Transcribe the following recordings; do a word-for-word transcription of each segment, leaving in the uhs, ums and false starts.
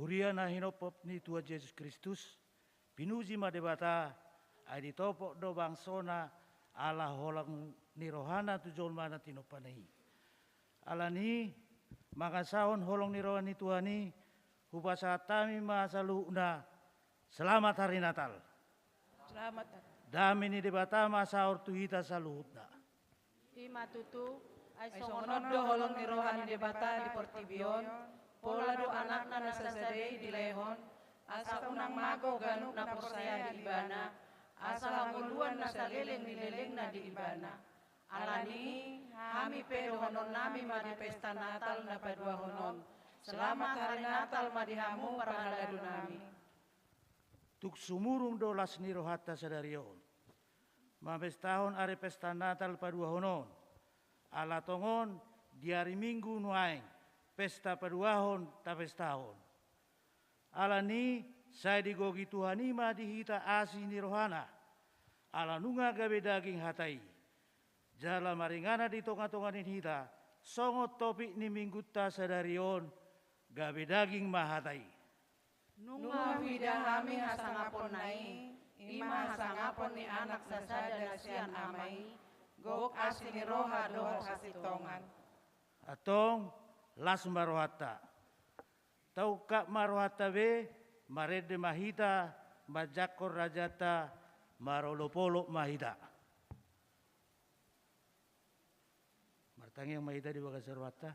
Huria na hinophop ni Tuhan Jesus Kristus, pinuji ma Debata, ai ditopot do bangsona ala holong ni rohana tu jolma na tinompana i. Alani i, mangasahon holong ni roha ni Tuhan i, hupasahat hami ma saluhutna, selamat hari Natal. Selamat hari. Dame ni Debata ma saor tu hita saluhutna. I ma tutu, ai songon on do holong ni roha ni Debata di portibi on, pola do Anakna na sasada i dilehon, asa unang mago ganup na porsea di Ibana, asa hangoluan na saleleng ni lelengna di Ibana. Alani i, hami pe dohononnami ma di pesta Natal na paduahon on. Selamat hari Natal ma di hamu parhalado nami. Tung sumurung do las ni rohanta sadari on mamestahon ari pesta Natal paduahon on. Ala tongon di ari Minggu nuaeng pesta paduahon tapestahon. Alani i, sai digohi Tuhan i ma di hita asi ni rohana, ala nunga gabe daging hata i. Jala maringanan di tongatonga ni hita, songon topik ni Minggunta sadari on, gabe daging ma hata i. Nunga huida hami hasangaponna i, i ma hasangapon ni Anak sasada na sian Ama i, gok asi ni roha dohot hasintongan. Antong, las ma rohanta. Taungkap ma rohanta be, marende ma hita, manjangkon rajanta, marolopolop ma hita. Martangiang ma hita di bagasan rohanta.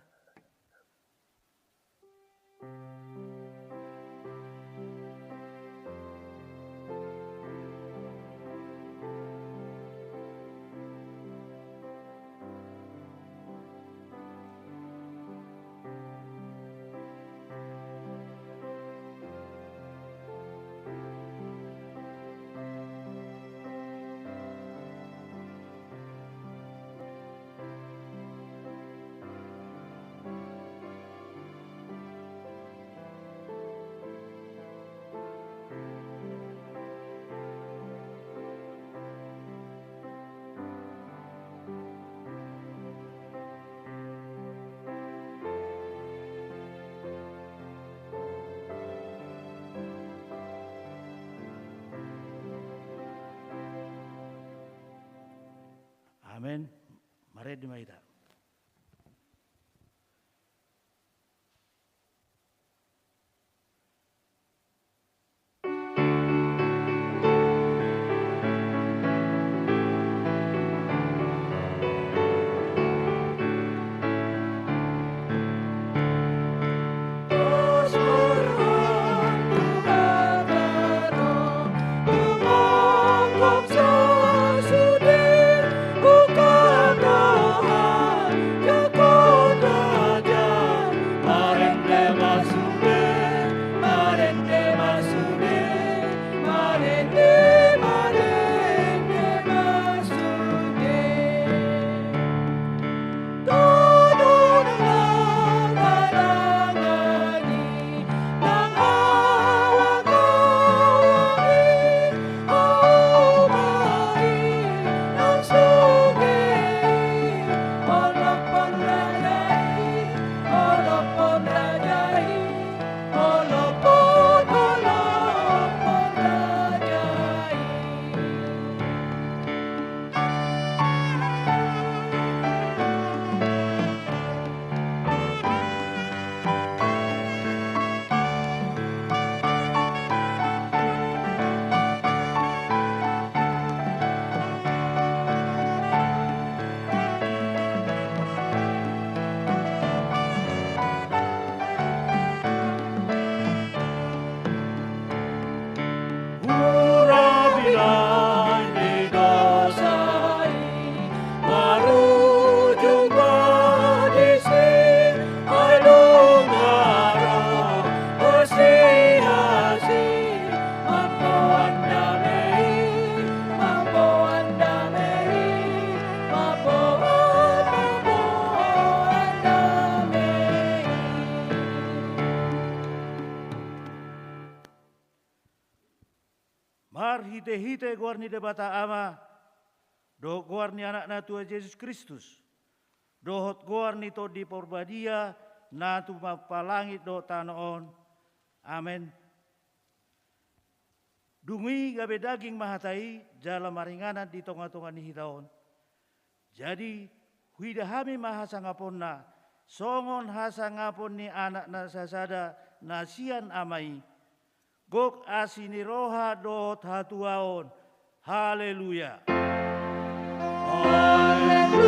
Amen. Marende ma hita. Marhitehite goar ni Debata Ama, dohot goar ni Anakna Tuhan Jesus Kristus, dohot goar ni Tondi Parbadia na tumompa langit dohot tano on. Amen. Dung i gabe daging ma hata i, jala maringanan di tonga-tonga ni hita on. Jadi, huida hami ma hasangaponna, songon hasangapon ni Anak na sasada na sian Ama i. Gok asi ni roha dohot hatuaon. Haleluya. Haleluya.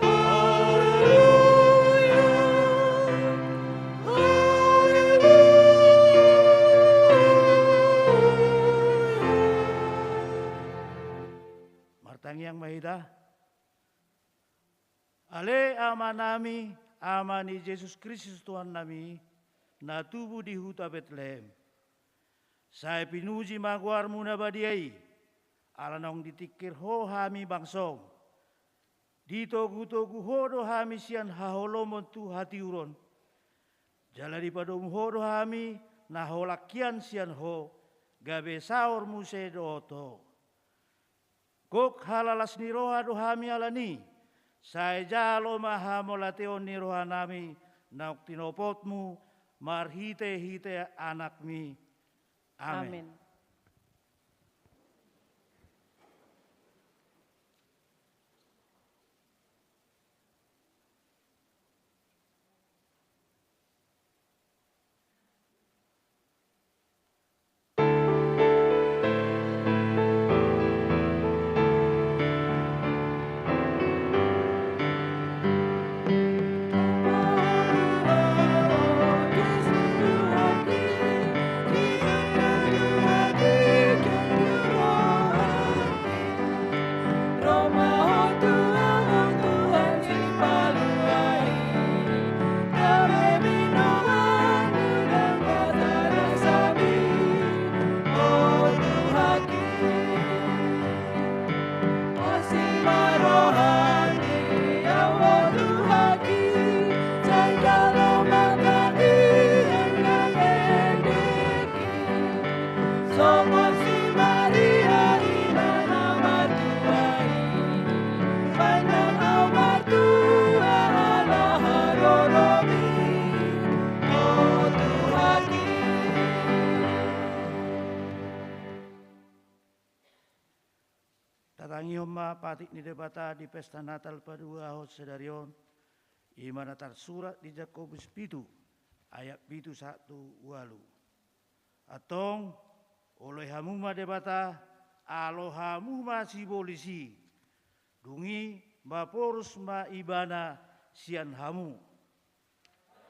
Haleluya. Haleluya. Martangiang ma hita. Ale Amanami, Ama ni Jesus Kristus Tuhannami, na tubu di huta Betlehem. Sai pinuji ma goarmu na badia i, ala naung ditingkir ho hami bangsom. Ditogu-togu ho do hami sian haholomon tu hatiuron. Jala dipadomu ho do hami na holan hian sian ho, gabe saor muse dohot ho. Gok halalas ni roha do hami alani, sai jalo ma hamauliateon ni rohanami naung tinopotmu marhite-hite Anakmi. Amen. Amen. Songon si Maria ina na martua i, mandang au martua ala haroromi, o Tuhanki. Tatangihon ma patik ni Debata di pesta Natal paduahon sadari on, i ma na tarsurat di Jakobus pitu, ayat pitu sahat tu ualu. Antong, oloi hamu ma Debata, alo hamu ma sibolis i, dung i maporus ma Ibana sian hamu.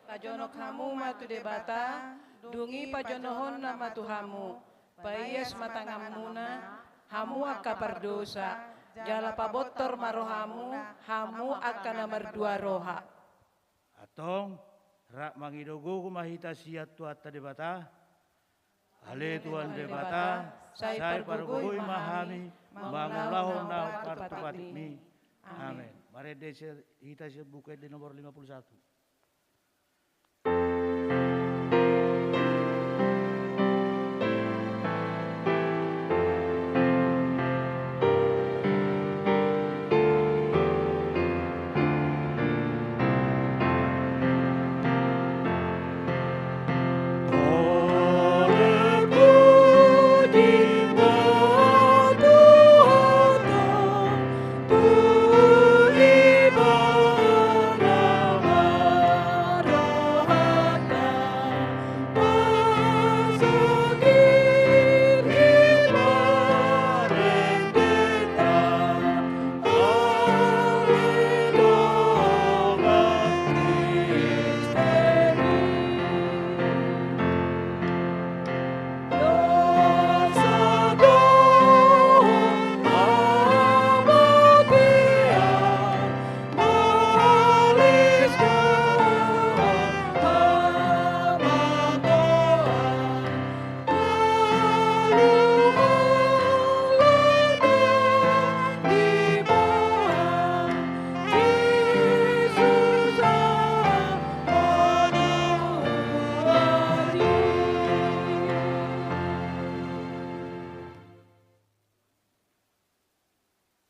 Pajonok hamu ma tu Debata, dung i pajonohonna ma tu hamu, paias ma tanganmuna, hamu angka pardosa, jala pabontor ma rohamu, hamu angka na mardua roha. Antong, rap mangido gogo ma hita sian Tuhanta Debata. Ale Tuhan Debata, sai pargogoi ma hami mangulahon na hupartupatikmi. Amen. Marende hita sian Buku Ende nomor lima puluh satu.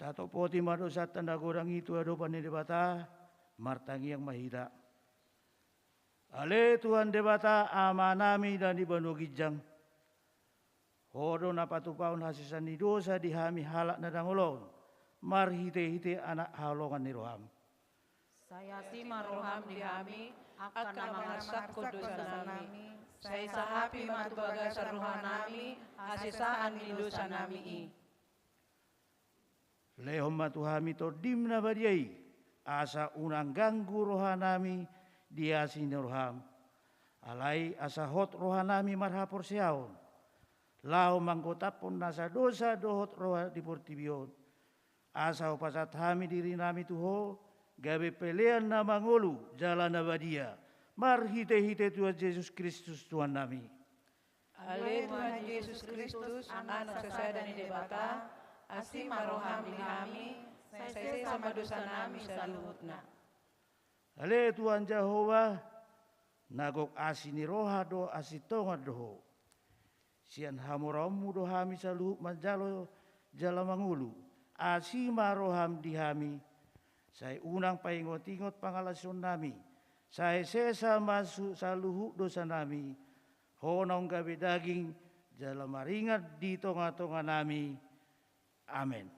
Tatopoti ma dosanta na godang i tu adopan ni Debata, martangiang ma hita. Ale Tuhan Debata, Amanami na di banua ginjang, Ho do na patupahon hasesaan ni dosa di hami halak na dangol on, marhitehite Anak haholongan ni roham. Sai asi ma roham di hami, angka na mangarsakkon dosanami. Sai sahapi ma tu bagasan rohanami hasesaan ni dosanami i. Lehon ma tu hami Tondim na badia i, asa unang ganggu rohanami di asi ni roham. Alai asa hot rohanami marhaporseaon, laho manggotaphon nasa dosa dohot roha di portibi on, asa hupasahat hami dirinami tu Ho, gabe pelean na mangolu jala na badia, marhitehite Tuhan Jesus Kristus Tuhannami. Ale Tuhan Jesus Kristus, Anak sasada ni Debata, asi ma roham di hami, sai sesa ma dosanami saluhutna. Ale Tuhan Jahowa, na gok asi ni roha dohot asi tonga do Ho. Sian hamoraonmu do hami saluhut manjalo jala mangolu, asi ma roham di hami, sai unang paingotingot pangalaosionnami, sai sesa ma su-, saluhut dosanami, Ho naung gabe daging jala maringan di tongatonganami. Amen.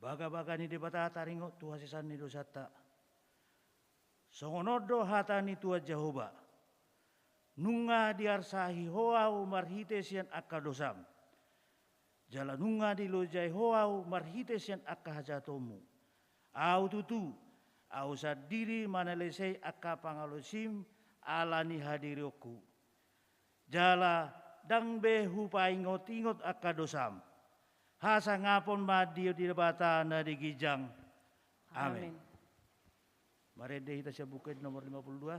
Bagabaga ni Debata taringot tu hasesaan ni dosanta. Songon on do hata ni Tuhan Jahowa: Nunga diarsahi Ho ahu marhite sian angka dosam, jala nunga dilojai Ho ahu marhite sian angka hajahatonmu. Ahu tutu, ahu sandiri manalesei angka pangalaosim ala ni hadirionku. Jala ndang be hupaingotingot angka dosam. Hasangapon ma di Debata na di ginjang. Amen. Amen. Marende hita sian Buku Ende nomor lima puluh dua.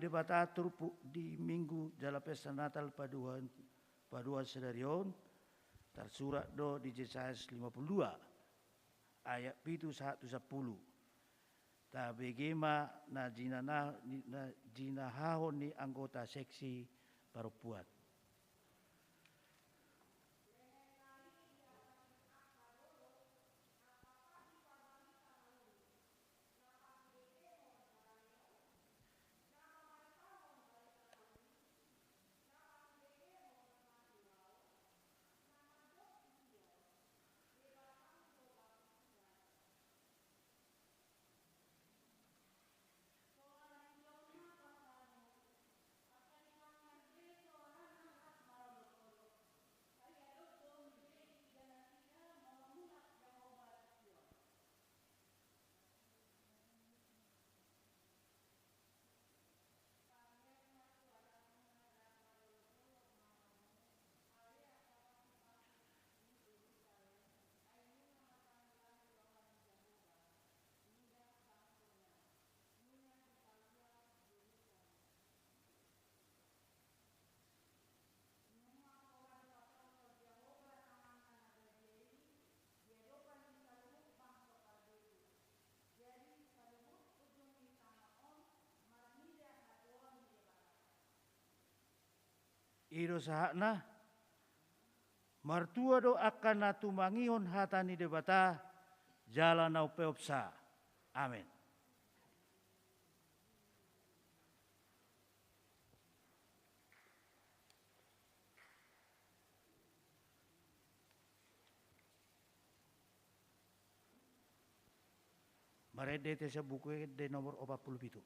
Debata turpuk di Minggu jala pesta Natal paduahon, paduahon sadari on, tarsurat do di Jesayas lima pulu dua, ayat pitu sahat tu sampulu. Tabege ma na jinana-, na jinahahon ni anggota seksi parompuan. I do sahatna. Martua do angka na tumangihon hata ni Debata jala na umpeopsa. Amen. Marende hita sian Buku Ende nomor opat pulu pitu.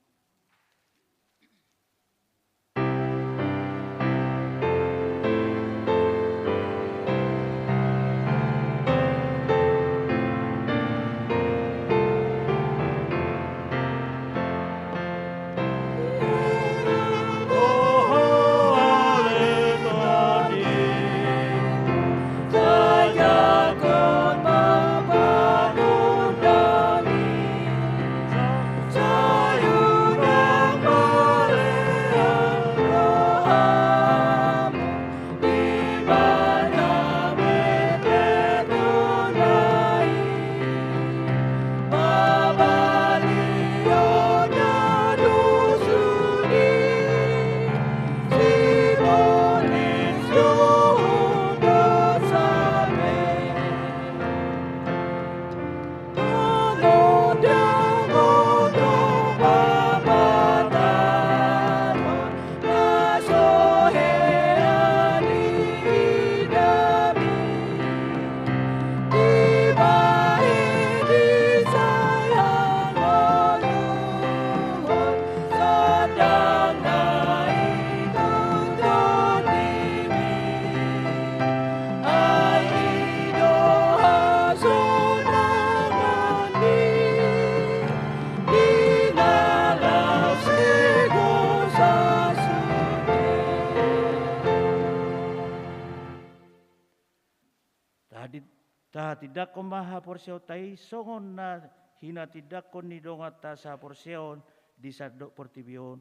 Tahatindangkon ma haporseaonta i songon na hinatindangkon ni donganta sahaporseaon di sandok portibi on.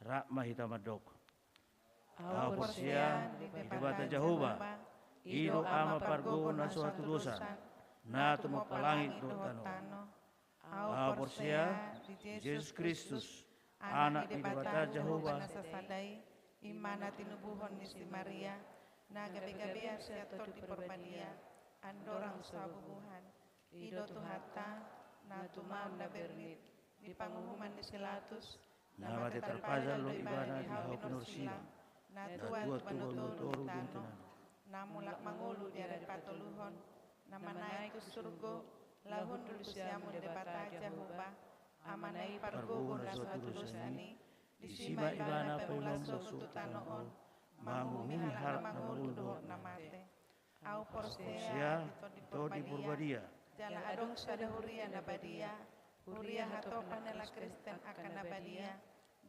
Rap ma hita mandok. Ahu porsea di Debata Jahowa, i do Ama pargogo na so hatudosan, na tumompa langit dohot tano. Ahu porsea di Jesus Kristus, Anak ni Debata Jahowa na sasada i, i ma na tinubuhon ni si Maria, na gabegabean sian Tondi Parbadia, andorang so habubuhan. I do Tuhanta, na tumaon na bernit, di panguhuman ni si Latus, na mate tarpajal do ibana di hau pinorsilang, na tuat tu banua toru di tano, na mulak mangolu di ari patoluhon, na manaek tu surgo, laho hundul tu siamun Debata Jahowa, Amana i pargogo na so hatudosan i, disi ma ibana paimahon tu tano on, manguhumi halak na mangolu dohot na mate. Ahu porsea di Tondi Parbadia, jala adong sada huria na badia, huria hatopan ni halak Kristen angka na badia,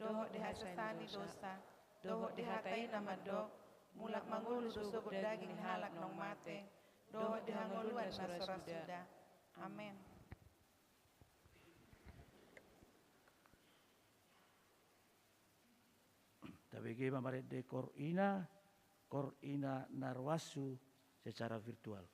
dohot di hasesaan ni dosa, dohot di hata i na mandok, mulak mangolu do sogot daging ni halak naung mate, dohot di hangoluan na so ra suda. Amen. Tabege ma marende Kor Ina, Kor Ina Naroasu secara virtual.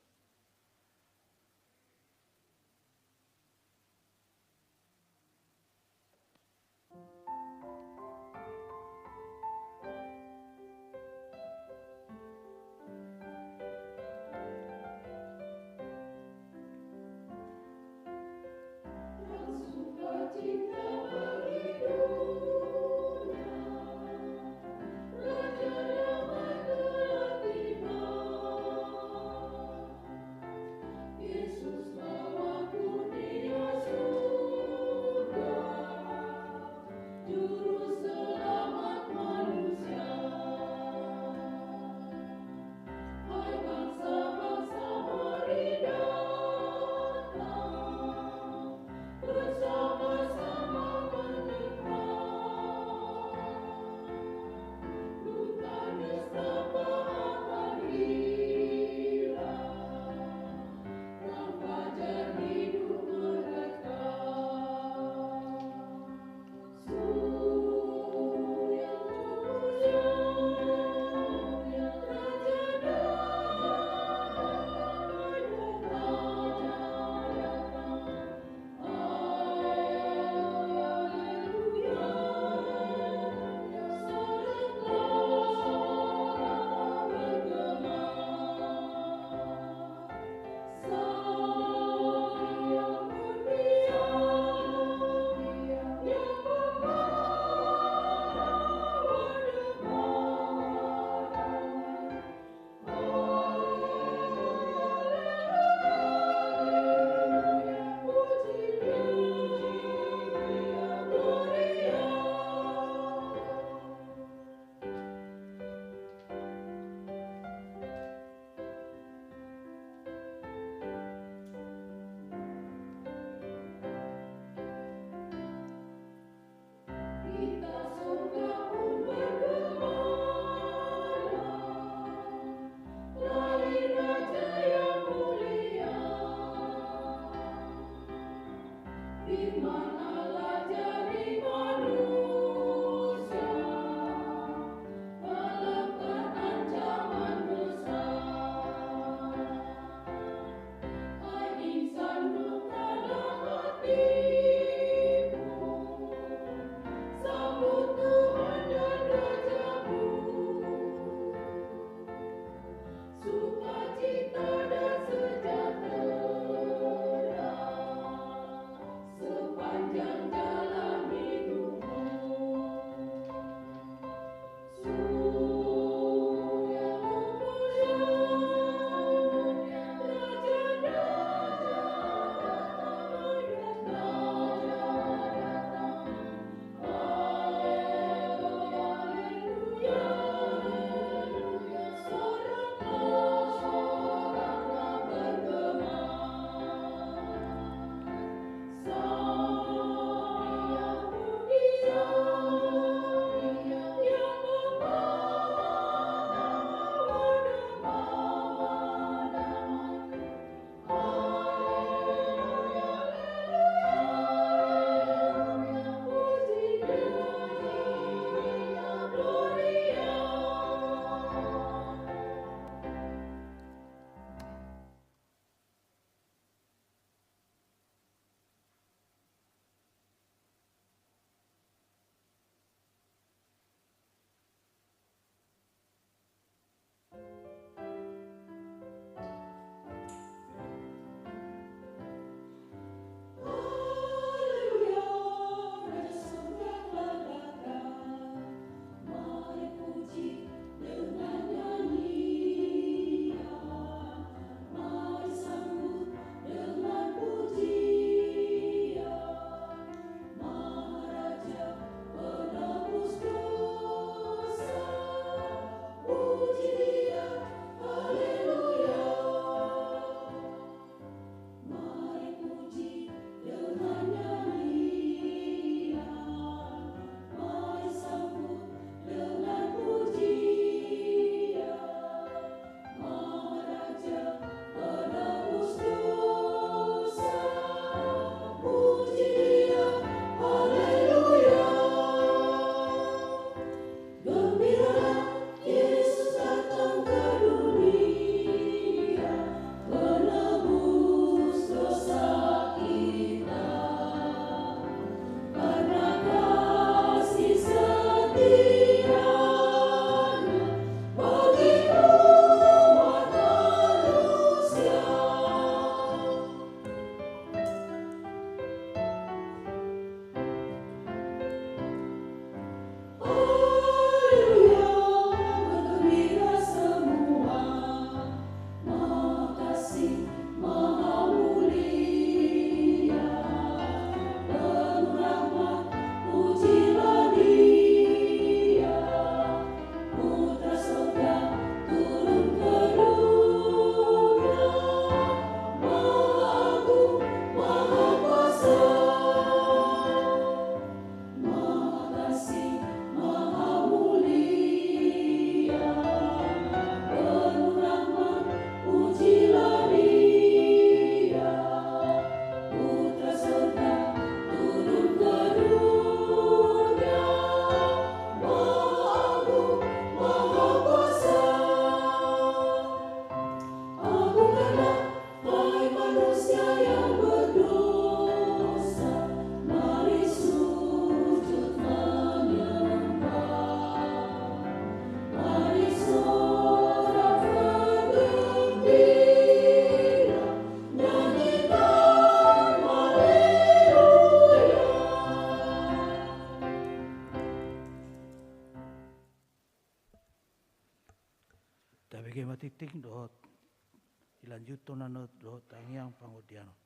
Dilanjuthon na dohot tangiang pangodianon.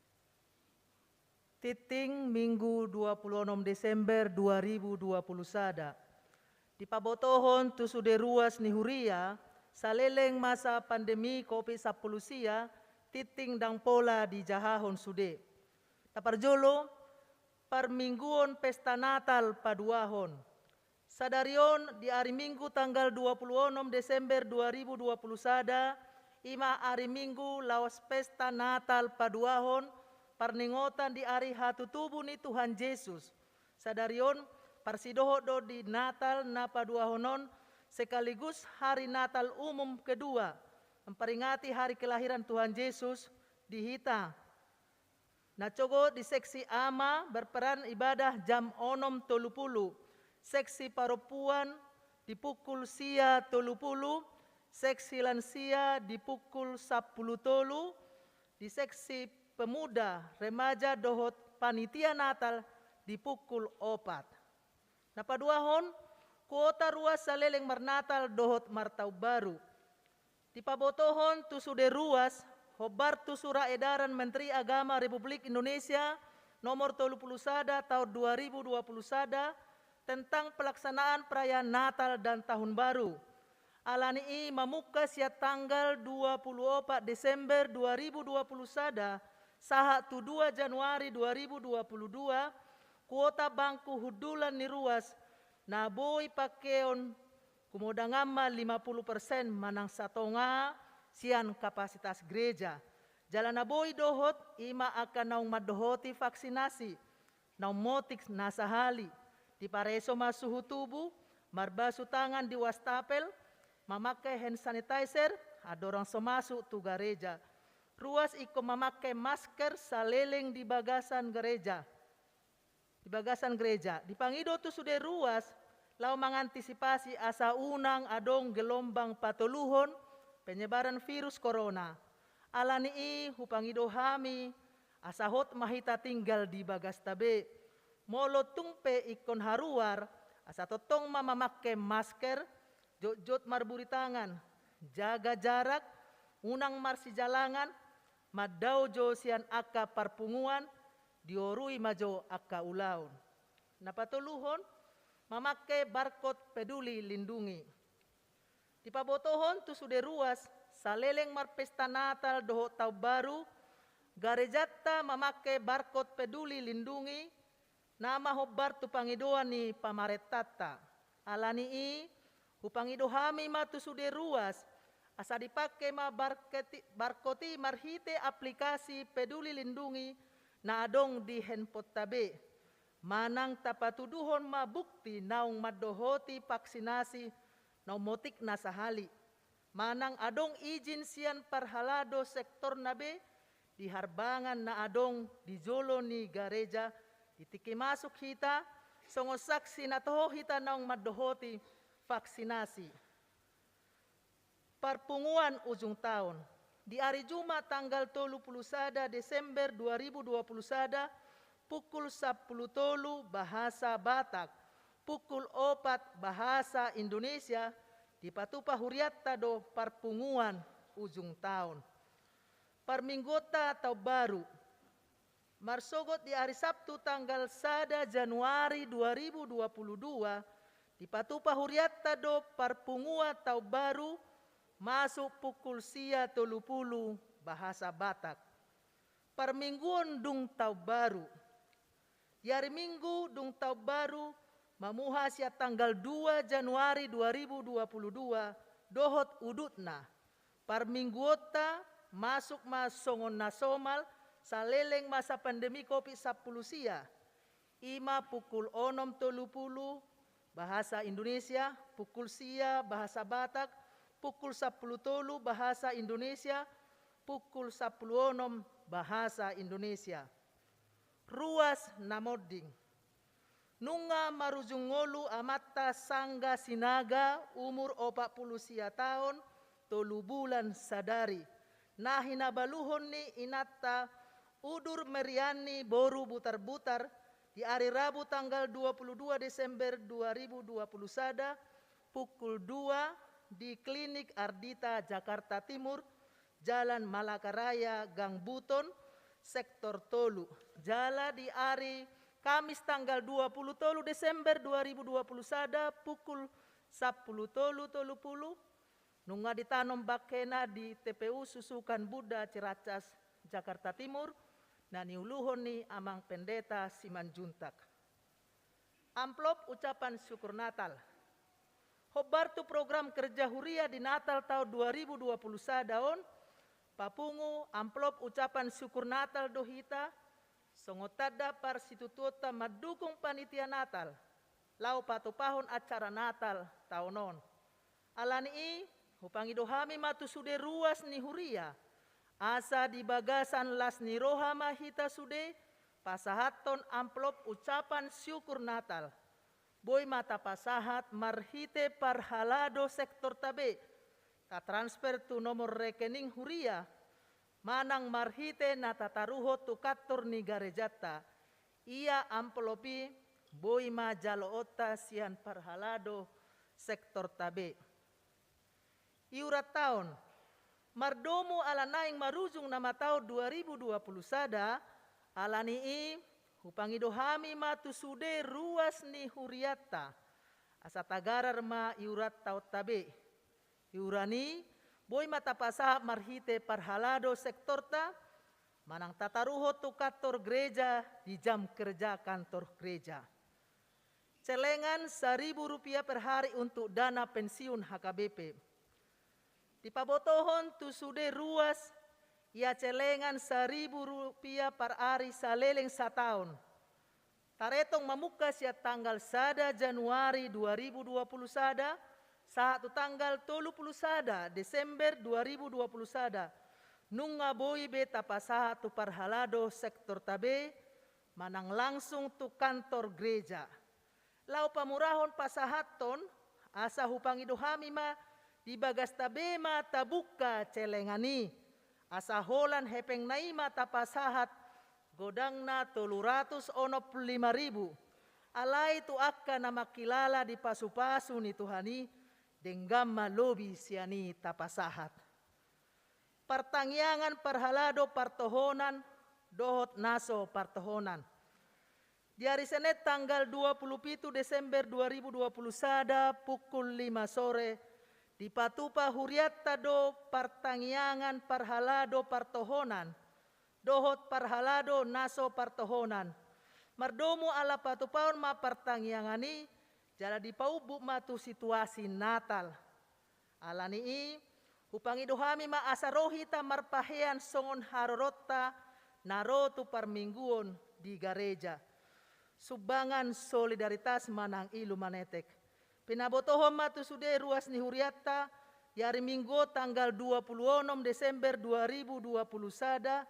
Tintin, Minggu dua puluh enam Desember dua ribu dua puluh sada. Dipabotohon tu sude ruas ni huria, saleleng masa pandemi Covid sampulu sia, tintin ndang pola dijahahon sude. Na parjolo, parmingguon pesta Natal paduahon. Sadari on di ari Minggu tanggal dua puluh enam Desember dua ribu dua puluh sada, i ma ari Minggu laos pesta Natal paduahon, parningotan di ari hatutubu ni Tuhan Jesus. Sadari on, parsidohot do di Natal na paduahon on, sekaligus hari Natal umum kedua, memperingati hari kelahiran Tuhan Jesus di hita. Na sogot di seksi A ma berperan ibadah jam onom tolu pulu, seksi parompuan di pukul sia tolu pulu, seksi lansia di pukul sampulu tolu, di seksi pemuda, remaja dohot panitia Natal di pukul opat. Na paduahon, kuota ruas saleleng marnatal dohot martaon baru. Dipabotohon tu sude ruas, hombar tu Surat Edaran Menteri Agama Republik Indonesia nomor tolu pulu sada tahun dua ribu dua pulu sada tentang pelaksanaan perayaan Natal dan Tahun Baru. Alani i mamungka sian tanggal dua pulu opat Desember dua ribu dua pulu sada sahat tu dua Januari dua ribu dua pulu dua, kuota bangku hundulan ni ruas na boi pangkeon, kumodangan ma lima pulu persen manang satonga sian kapasitas gereja. Jala na boi dohot i ma angka naung mandohoti vaksinasi, naung motik na sahali. Dipareso ma suhu tubuh, marbasu tangan di wastafel, mamangke hand sanitizer, andorang so masuk tu gareja. Ruas ingkon mamangke masker saleleng di bagasan gareja. Di bagasan gereja, dipangido tu sude ruas laho mangantisipasi asa unang adong gelombang patoluhon penyebaran virus corona. Alani i hupangido hami, asa hot ma hita tinggal di bagasta be. Molo tung pe ingkon haruar, asa tongtong ma mamangke masker, jotjot marburi tangan, jaga jarak, unang marsijalangan, mandao jo sian angka parpunguan, diorui ma jo angka ulaon. Na patoluhon, mamangke barkod Peduli Lindungi. Dipabotohon tu sude ruas, saleleng marpesta Natal dohot Taon Baru, garejanta mamangke barkod Peduli Lindungi, na ma hombar tu pangidoan ni pamarentanta. Alani i, hupangido hami ma tu sude ruas, asa dipangke ma barketi-, barkod i marhite aplikasi Peduli Lindungi na adong di handphonenta be. Manang tapatuduhon ma bukti naung mandohoti vaksinasi naung motik na sahali. Manang adong izin sian parhalado sektorna be di harbangan na adong di jolo ni gareja, di tingki masuk hita, songon saksi na toho hita naung mandohoti vaksinasi. Parpunguan ujung taon. Di ari Jumat tanggal tolu pulu sada Desember dua ribu dua pulu sada, pukul sampulu tolu bahasa Batak, pukul opat bahasa Indonesia, dipatupa hurianta do parpunguan ujung taon. Parmingguonta taon baru. Marsogot di ari Sabtu tanggal sada Januari dua ribu dua pulu dua, dipatupa hurianta do parpunguan taon baru masuk pukul sia tolu pulu bahasa Batak. Parmingguon dung taon baru. Di ari Minggu dung taon baru, mamuha sian tanggal dua Januari dua ribu dua pulu dua, dohot udutna. Parmingguonta masuk ma songon na somal, saleleng masa pandemi Covid sampulu sia. I ma pukul onom tolu pulu bahasa Indonesia, pukul sia bahasa Batak, pukul sampulu tolu bahasa Indonesia, pukul sampulu onom bahasa Indonesia. Ruas na monding. Nunga marujung ngolu amanta Sangga Sinaga, umur opat pulu sia taon, tolu bulan sadari. Na hinabaluhon ni inanta Udur Meriani boru Butarbutar, di ari Rabu tanggal dua pulu dua Desember dua ribu dua pulu sada, pukul dua, di Klinik Ardita Jakarta Timur, Jalan Malaka Raya, Gang Buton, sektor tolu. Jala di ari Kamis tanggal dua puluh tolu Desember dua ribu dua puluh sada, pukul sampulu tolu tolu pulu, nunga ditanom bangkena di T P U Susukan Buddha Ciracas, Jakarta Timur, na niuluhon ni Amang Pendeta Simanjuntak. Amplop ucapan syukur Natal. Hombar tu program kerja huria di Natal taon dua ribu dua puluh sada on, papungu amplop ucapan syukur Natal do hita, songon tanda parsitutuonta mandukung panitia Natal, laho patupahon acara Natal taon on. Ala ni i, hupangido hami ma tu sude ruas ni huria, asa di bagasan las ni roha ma hita sude pasahathon amplop ucapan syukur Natal. Boi ma tapasahat marhite parhalado sektorta be, tatransfer tu nomor rekening huria, manang marhite na tataruhon tu kantor ni garejanta. Ia amplop i boi ma jaloonta sian parhalado sektorta be. Iuran taon. Mardomu ala naeng marujung nama taon dua ribu dua puluh sada, ala ni i hupangido hami ma tu sude ruas ni hurianta, asa tagarar ma iuran taonta be. Iuran i boi ma tapasahat marhite parhalado sektorta, manang tataruhon tu kantor gereja di jam kerja kantor gereja. Celengan seribu rupiah per hari untuk dana pensiun H K B P. Dipabotohon tu sude ruas, ia celengan seribu rupiah per ari saleleng sataon. Taretong mamungka sian tanggal sada Januari dua ribu dua puluh sada, sahat tu tanggal tolu puluh sada Desember dua ribu dua puluh sada, nunga boi be tapasahat tu parhalado sektorta be, manang langsung tu kantor gereja. Laho pamurahon pasahathon, asa hupangido hami ma, di bagasta be ma tabungka celengan i, asa holan hepengna i ma tapasahat, godangna tolu ratus onom pulu lima ribu. Alai tu angka na mangkilala di pasupasu ni Tuhan i, denggan ma lobi sian i tapasahat. Partangiangan parhalado partohonan dohot na so partohonan. Di ari Senin tanggal dua puluh pitu Desember dua ribu dua puluh sada pukul lima sore, dipatupa hurianta do partangiangan parhalado partohonan dohot parhalado na so partohonan. Mardomu ala patupaon ma partangiangan i, jala dipaumbuk ma tu situasi Natal. Ala ni i, hupangido hami ma asa ro hita marpahean songon haroronta na ro tu parmingguon di gareja. Sumbangan solidaritas manang Illumanetek. Pinabotohon ma tu sude ruas ni hurianta, di ari Minggu tanggal dua puluh onom Desember dua ribu dua puluh sada,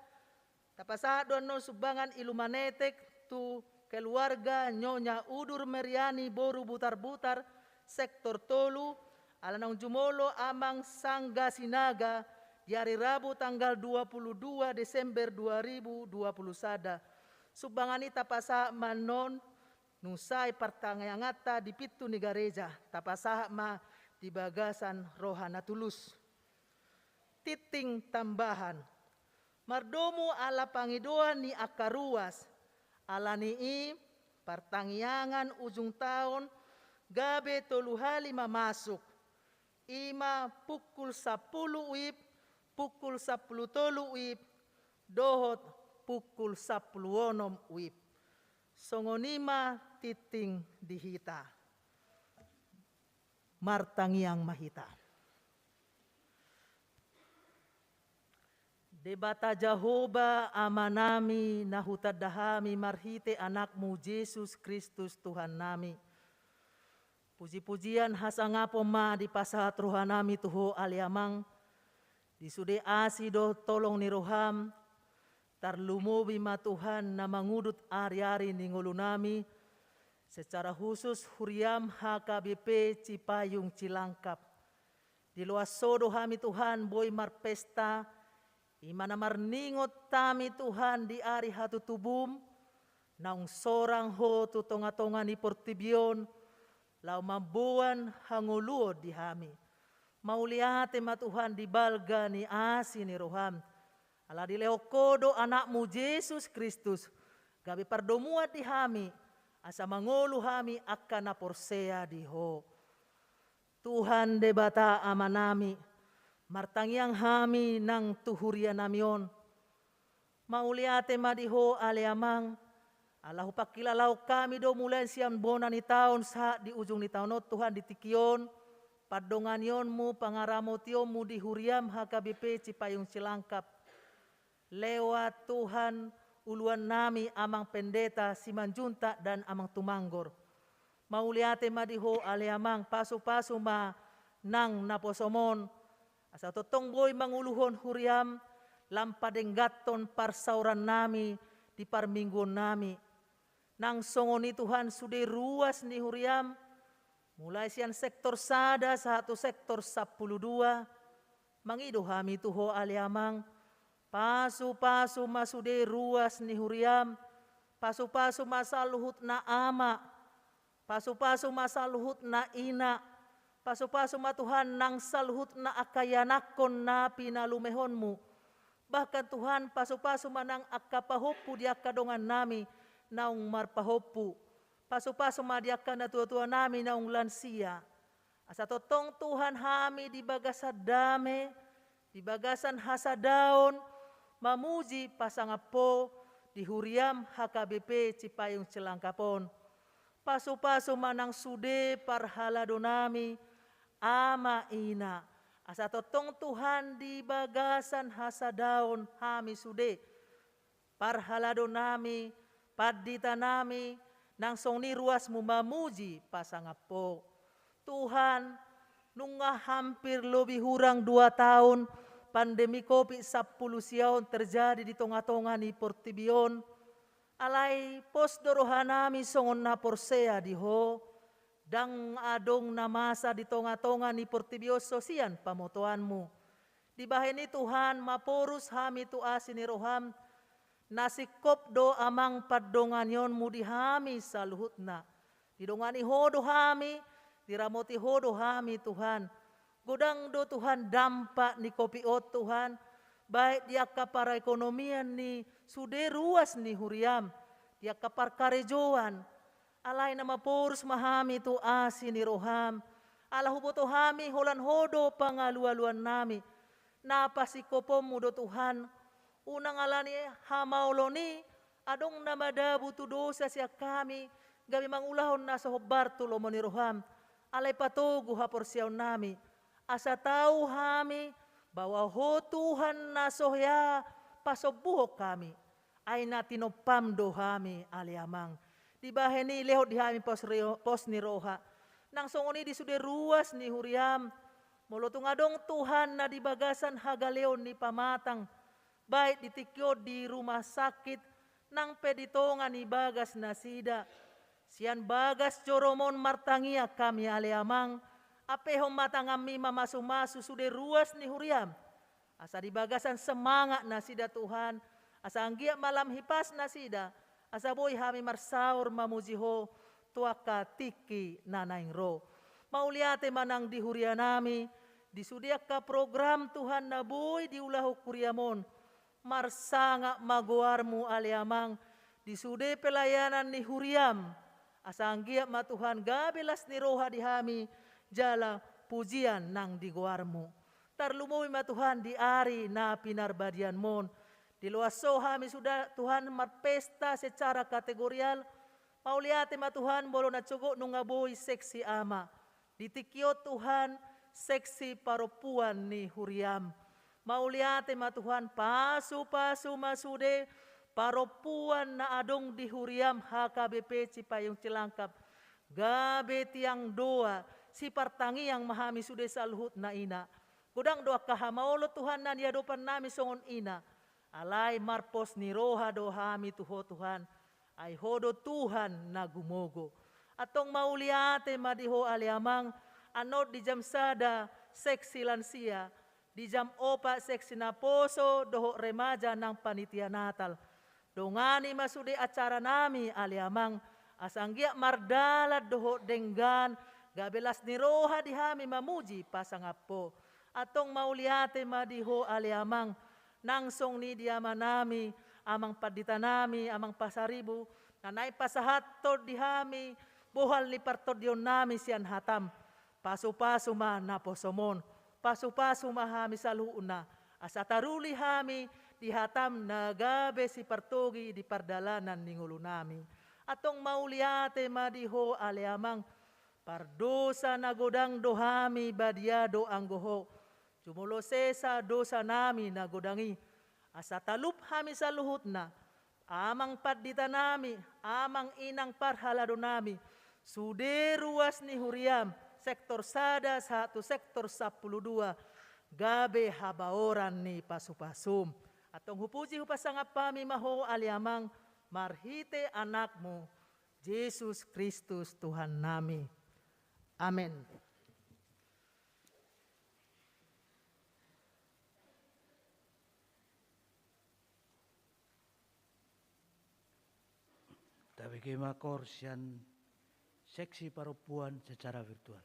tapasahat do annon sumbangan Illumanetek tu keluarga Nyonya Udur Meriani boru Butarbutar, sektor tolu, ala naung jumolo Amang Sangga Sinaga, di ari Rabu tanggal dua puluh dua Desember dua ribu dua puluh sada. Sumbangan i tapasahat ma annon, nunga sai partangianganta di pintu ni gareja, tapasahat ma di bagasan roha na tulus. Tintin tambahan. Mardomu ala pangidoan ni angka ruas, ala ni i partangiangan ujung taon gabe tolu hali ma masuk, i ma pukul sampulu WIB, pukul sampulu tolu WIB, dohot pukul sampulu onom WIB. Songon i ma tintin di hita. Martangiang ma hita. Debata Jahowa, Amanami, na hutanda hami marhite Anakmu Jesus Kristus Tuhannami. Puji-pujian hasangapon ma dipasahat rohanami tu Ho ale Amang, di sude asi dohot holong ni roham, tarlumobi ma Tuhan na mangudut ari-ari ni ngolunami, secara khusus huriam H K B P Cipayung Cilangkap. Di loas Ho do hami Tuhan boi marpesta, i ma na marningot hami Tuhan di ari hatutubum, naung sorang Ho tu tonga-tonga ni portibi on, laho mamboan hangoluon di hami. Mauliate ma Tuhan di balga ni asi ni roham. Ala dilehon Ho do anakmu Jesus Kristus gabe pardomuan di hami, asa mangolu hami angka na porsea di Ho. Tuhan Debata Amanami, martangiang hami nang tu hurianami on. Mauliate ma di Ho ale Amang, ala hupangkilalahon hami do mulai sian bona ni taon sahat di ujung ni taon on Tuhan di tingki on, pandonganionmu, pangaramotionmu di huriam H K B P Cipayung Cilangkap. Lewat Tuhan uluannami Amang Pendeta Simanjuntak dan Amang Tumanggor. Mauliate ma di Ho ale Amang, pasupasu ma nang naposom on, asa tongtong boi manguluhon huriam, lam padengganhon parsaorannami di parmingguonnami. Nang songon i Tuhan sude ruas ni huriam, mulai sian sektor sada sahat tu sektor sampulu dua, mangido hami tu Ho ale Amang, pasupasu ma sude ruas ni huriam, pasupasu ma saluhutna ama, pasupasu ma saluhutna ina, pasupasu ma Tuhan nang saluhutna angka ianakhon na pinalumehonmu. Bahkan Tuhan pasupasu ma nang angka pahompu di angka dongannami naung marpahompu. Pasupasu ma di angka natuatuanami naung lansia. Asa tongtong Tuhan hami di bagasan dame, di bagasan hasadaon, mamuji pasangap Ho di huriam H K B P Cipayung Cilangkap on. Pasupasu ma nang sude parhaladonami, ama ina, asa tongtong Tuhan di bagasan hasadaon hami sude. Parhaladonami, panditanami, nang songon i ruasmu mamuji pasangap Ho. Tuhan, nunga hampir lobi hurang dua taon pandemi Covid sampulu sia on terjadi di tongatonga ni portibi on. Alai pos do rohanami songon na porsea di Ho, ndang adong na masa di tongatonga ni portibi on so sian pamotoanmu. Dibahen i Tuhan, maporus hami tu asi ni roham, na singkop do Amang pandonganionmu di hami saluhutna. Didongani Ho do hami, diramoti Ho do hami Tuhan. Godang do Tuhan dampak ni Covid on Tuhan, baik di angka parekonomian ni sude ruas ni huriam, di angka parkarejoan, alai na maporus ma hami tu asi ni roham, ala huboto hami holan Ho do pangalualuannami, na pasingkoponmu do Tuhan, unang ala ni hamaolon i, adong na madabu tu dosa sian hami, gabe mangulahon na so hombar tu lomo ni roham, alai patogu haporseaonnami, asa tau hami, bahwa Ho Tuhan na so hea pasombuhon hami. Ai na tinompam do hami ale Amang. Dibahen i lehon di hami pos rio-, pos ni roha. Nang songon i di sude ruas ni huriam. Molo tung adong Tuhan na di bagasan hagaleon ni pamatang. Baik di tingki on di rumah sakit, nang pe di tonga ni bagas nasida. Sian bagas jorom on martangiang hami ale Amang. Ampehon ma tanganmi mamasumasu sude ruas ni huriam. Asa di bagasan semangat nasida Tuhan, asa anggiat ma lam hipas nasida, asa boi hami marsaor mamuji Ho, tu angka tingki na naeng ro. Mauliate ma nang di hurianami, di sude angka program Tuhan na boi diulahon huriam on, marsangap ma goarmu ale Amang, di sude pelayanan ni huriam, asa anggiat ma Tuhan gabe las ni roha di hami, jala pujian nang di goarmu. Tarlumobi ma Tuhan di ari na pinarbadianmon. Diloas Ho hami suda Tuhan marpesta secara kategorial. Mauliate ma Tuhan molo na sogot nunga boi seksi ama. Di tingki on Tuhan seksi parompuan ni huriam. Mauliate ma Tuhan pasupasu ma sude parompuan na adong di huriam H K B P Cipayung Cilangkap. Gabe tiang doa, sipartangiang ma hami sude saluhutna ina. Godang do angka hamaolon Tuhan na niadopannami songon ina. Alai marpos ni roha do hami tu Ho Tuhan. Ai Ho do Tuhan na gumogo. Antong mauliate ma di Ho ale Amang, annon di jam sada seksi lansia, di jam opat seksi naposo dohot remaja nang panitia Natal. Dongani ma sude acaranami ale Amang, asa anggiat mardalan dohot denggan, Gabe las ni roha di hami mamuji pasangap Ho. Antong mauliate ma di Ho ale Amang, nang songon i di amanami, amang panditanami, amang Pasaribu, na naeng pasahathon di hami bohal ni partondionnami sian hatam. Pasupasu ma naposomon, pasupasu ma hami saluhutna, asa taruli hami di hatam na gabe sipartogi di pardalanan ni ngolunami. Antong mauliate ma di Ho ale Amang, pardosa na godang do hami, badia do anggo Ho. Jumolo sesa dosanami na godang i, asa talup hami saluhutna, amang panditanami, amang inang parhaladonami, sude ruas ni huriam, sektor sada sahat tu sektor sampulu dua, gabe habaoran ni pasupasum. Antong hupuji hupasangap hami ma Ho ale Amang, marhite Anakmu, Jesus Kristus Tuhannami. Amen. Tabege ma koor sian seksi parompuan secara virtual.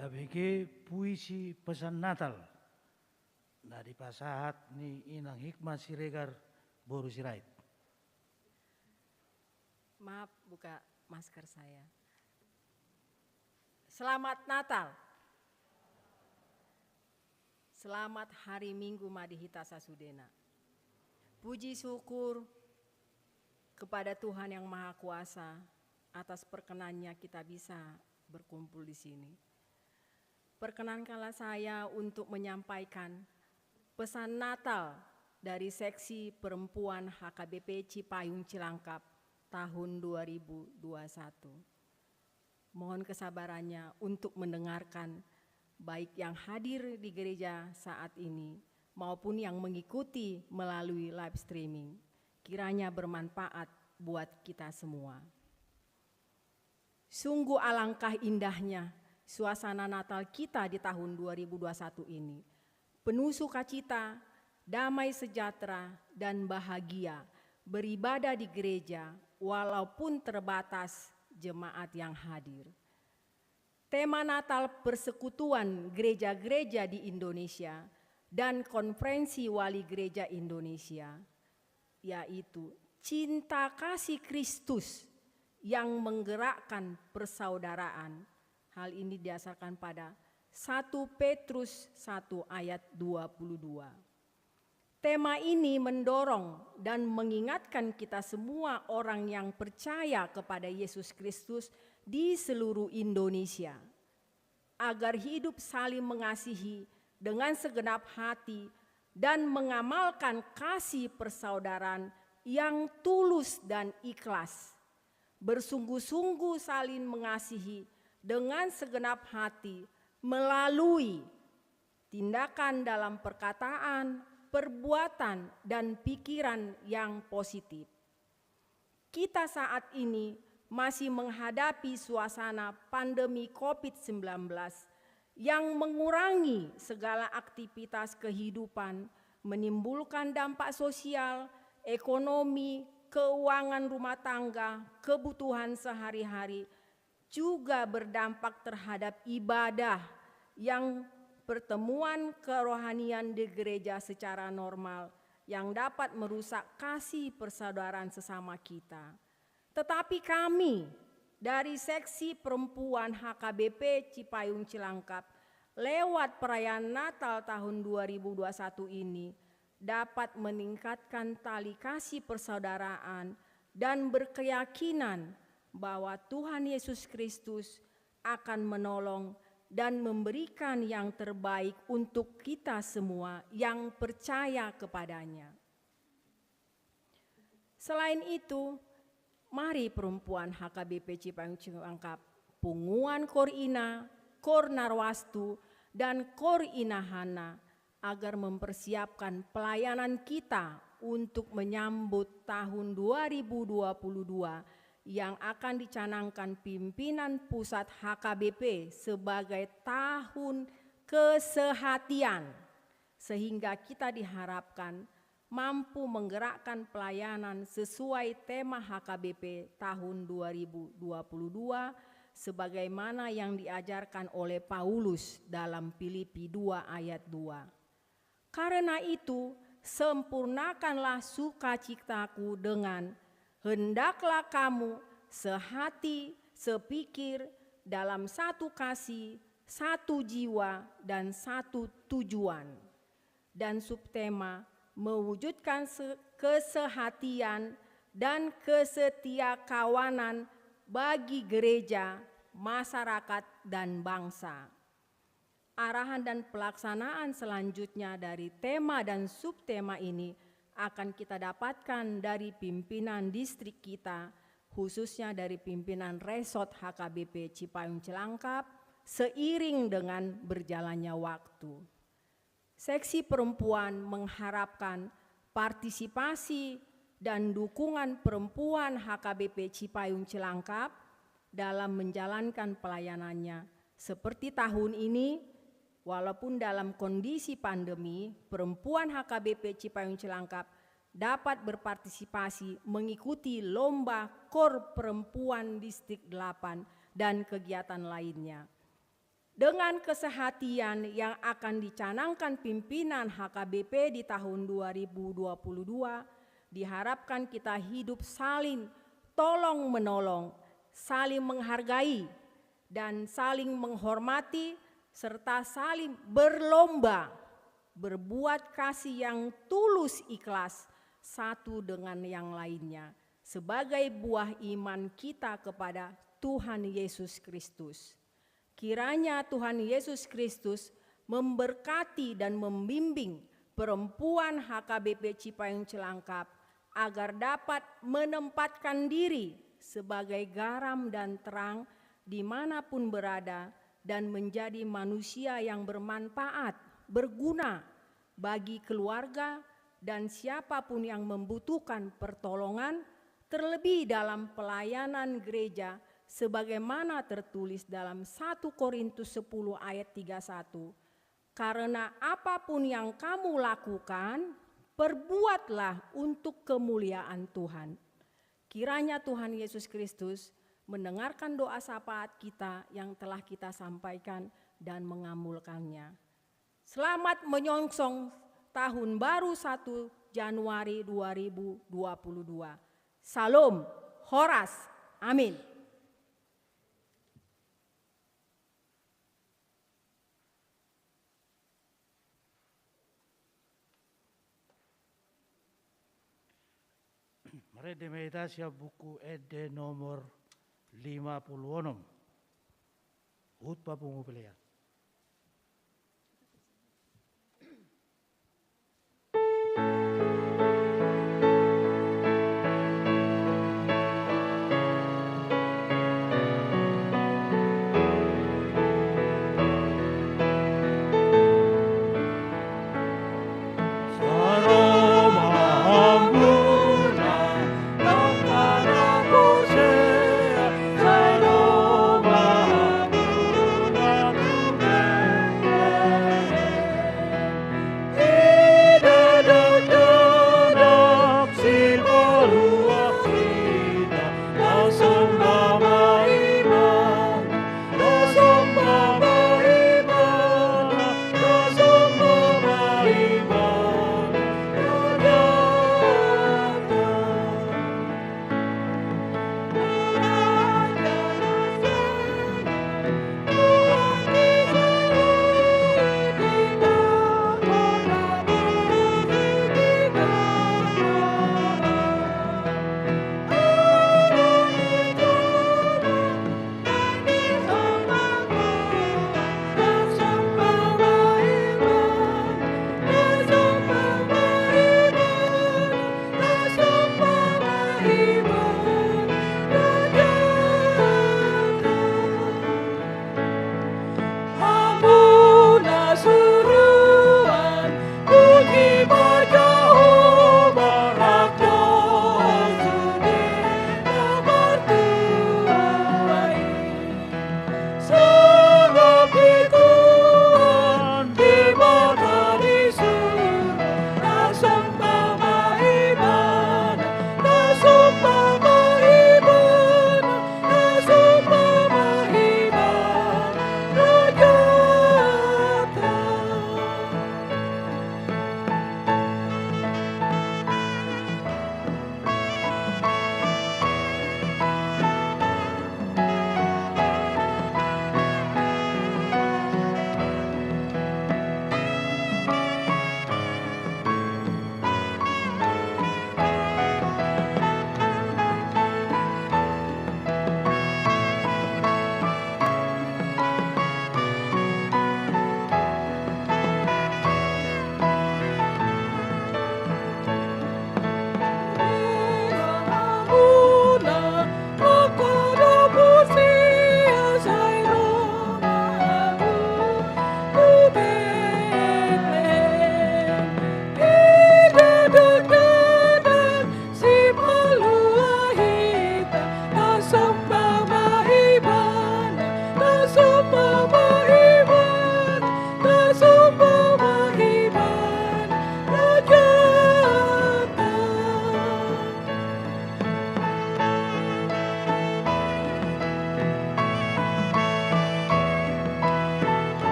Tabege puisi pesan Natal na dipasahat ni Inang Hikmah Siregar boru Sirait. Maaf, buka masker saya. Selamat Natal. Selamat hari Minggu ma di hita sasudena. Puji syukur kepada Tuhan Yang Maha Kuasa atas perkenannya kita bisa berkumpul di sini. Perkenankanlah saya untuk menyampaikan pesan Natal dari Seksi Perempuan H K B P Cipayung Cilangkap tahun dua ribu dua satu. Mohon kesabarannya untuk mendengarkan, baik yang hadir di gereja saat ini maupun yang mengikuti melalui live streaming. Kiranya bermanfaat buat kita semua. Sungguh alangkah indahnya suasana Natal kita di tahun dua ribu dua satu ini. Penuh sukacita, damai sejahtera, dan bahagia beribadah di gereja walaupun terbatas jemaat yang hadir. Tema Natal Persekutuan Gereja-Gereja di Indonesia dan Konferensi Wali Gereja Indonesia, yaitu cinta kasih Kristus yang menggerakkan persaudaraan. Hal ini didasarkan pada satu Petrus satu ayat dua puluh dua. Tema ini mendorong dan mengingatkan kita semua orang yang percaya kepada Yesus Kristus di seluruh Indonesia agar hidup saling mengasihi dengan segenap hati dan mengamalkan kasih persaudaraan yang tulus dan ikhlas. Bersungguh-sungguh saling mengasihi dengan segenap hati melalui tindakan dalam perkataan, perbuatan, dan pikiran yang positif. Kita saat ini masih menghadapi suasana pandemi covid sembilan belas yang mengurangi segala aktivitas kehidupan, menimbulkan dampak sosial, ekonomi, keuangan rumah tangga, kebutuhan sehari-hari, juga berdampak terhadap ibadah yang pertemuan kerohanian di gereja secara normal yang dapat merusak kasih persaudaraan sesama kita. Tetapi kami dari Seksi Perempuan H K B P Cipayung Cilangkap lewat perayaan Natal tahun dua ribu dua satu ini dapat meningkatkan tali kasih persaudaraan dan berkeyakinan bahwa Tuhan Yesus Kristus akan menolong dan memberikan yang terbaik untuk kita semua yang percaya kepada-Nya. Selain itu, mari perempuan H K B P Cipayung Cilangkap, punguan Kor Ina, Kor Narwastu, dan Kor Ina Hana agar mempersiapkan pelayanan kita untuk menyambut tahun dua ribu dua puluh dua yang akan dicanangkan pimpinan pusat H K B P sebagai tahun kesehatian, sehingga kita diharapkan mampu menggerakkan pelayanan sesuai tema H K B P tahun dua ribu dua puluh dua, sebagaimana yang diajarkan oleh Paulus dalam Filipi dua ayat dua. Karena itu, sempurnakanlah sukacitaku dengan, hendaklah kamu sehati, sepikir, dalam satu kasih, satu jiwa, dan satu tujuan. Dan subtema, mewujudkan se-, kesehatian dan kesetiakawanan bagi gereja, masyarakat, dan bangsa. Arahan dan pelaksanaan selanjutnya dari tema dan subtema ini akan kita dapatkan dari pimpinan distrik kita, khususnya dari pimpinan Resort H K B P Cipayung Cilangkap, seiring dengan berjalannya waktu. Seksi Perempuan mengharapkan partisipasi dan dukungan perempuan H K B P Cipayung Cilangkap dalam menjalankan pelayanannya. Seperti tahun ini, walaupun dalam kondisi pandemi, perempuan H K B P Cipayung Cilangkap dapat berpartisipasi mengikuti lomba Kor Perempuan Distrik delapan dan kegiatan lainnya. Dengan kesehatian yang akan dicanangkan pimpinan H K B P di tahun dua ribu dua puluh dua, diharapkan kita hidup saling tolong-menolong, saling menghargai, dan saling menghormati, serta saling berlomba berbuat kasih yang tulus ikhlas satu dengan yang lainnya, sebagai buah iman kita kepada Tuhan Yesus Kristus. Kiranya Tuhan Yesus Kristus memberkati dan membimbing perempuan H K B P Cipayung Cilangkap agar dapat menempatkan diri sebagai garam dan terang di mana pun berada dan menjadi manusia yang bermanfaat, berguna bagi keluarga dan siapa pun yang membutuhkan pertolongan, terlebih dalam pelayanan gereja sebagaimana tertulis dalam satu Korintus sepuluh ayat tiga satu, "Karena apa pun yang kamu lakukan, perbuatlah untuk kemuliaan Tuhan." Kiranya Tuhan Yesus Kristus mendengarkan doa syafaat kita yang telah kita sampaikan dan mengabulkannya. Selamat menyongsong tahun baru satu Januari dua ribu dua puluh dua. Salom, horas, amin. Marende ma hita sian Buku Ende nomor lima puluh onom. Khotbah pungu pelean.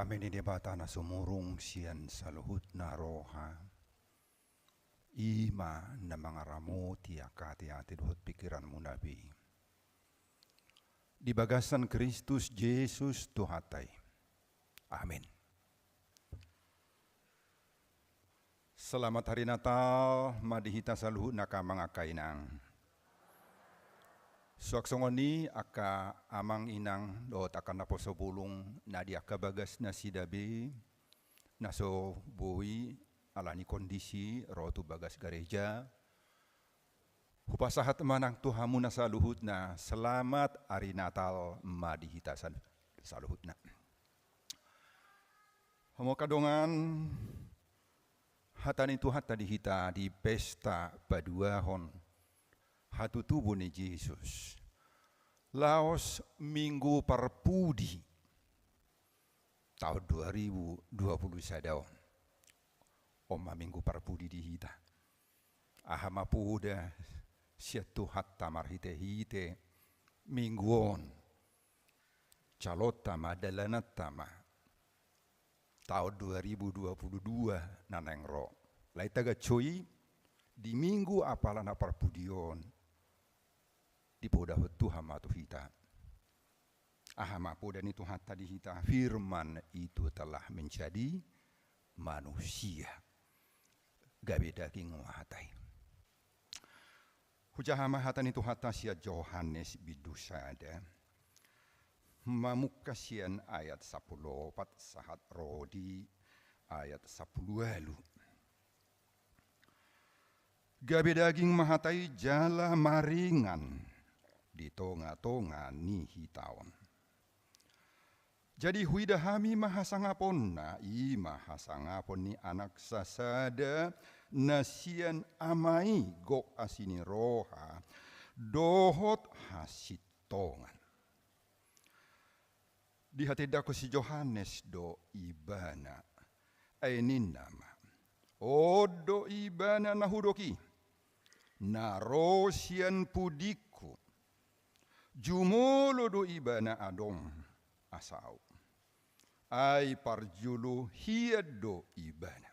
Dame ni Debata na sumurung sian saluhutna roha, i ma na mangaramoti angka ateate dohot pingkiranmuna be. Di bagasan Kristus Jesus Tuhanta i. Amin. Selamat Hari Natal ma di hita saluhutna angka amang angka inang. Suang songon i angka amang inang dohot angka naposo bulung na di angka bagas nasida be, na so boi ala ni kondisi ro tu bagas gareja. Hupasahat ma nang tu hamuna saluhutna, selamat Hari Natal ma di hita sal-, saluhutna. Hamu angka dongan, hata ni Tuhanta di hita di pesta paduahon hatutubu ni Jesus. Laos Minggu Parpudi taon dua ribu dua puluh sada on. On ma Minggu Parpudi di hita. Aha ma poda sian Tuhanta marhitehite Minggu on. Calonta ma, dalananta ma taon dua ribu dua puluh dua na naeng ro. Alai tagan soi di Minggu apala na parpudi on dipodahon Tuhan ma tu hita. Aha ma poda ni Tuhanta di hita? Firman itu telah menjadi manusia. Gabe daging ma hata i. Hujaha ma hata ni Tuhanta sian Johannes bindu sada. Mamungka sian ayat sampulu opat sahat ro di ayat sampulu ualu. Gabe daging ma hata i jala maringan di tongatonga ni hita on. Jadi huida hami ma hasangaponna, i ma hasangapon ni Anak sasada na sian Ama i, gok asi ni roha dohot hasintongan. Dihatindangkon si Johannes do Ibana, ai ninna ma: On do Ibana na hudok i, na ro sian pudingku. Jumolo do Ibana adong asa ahu. Ai parjolo hian do Ibana.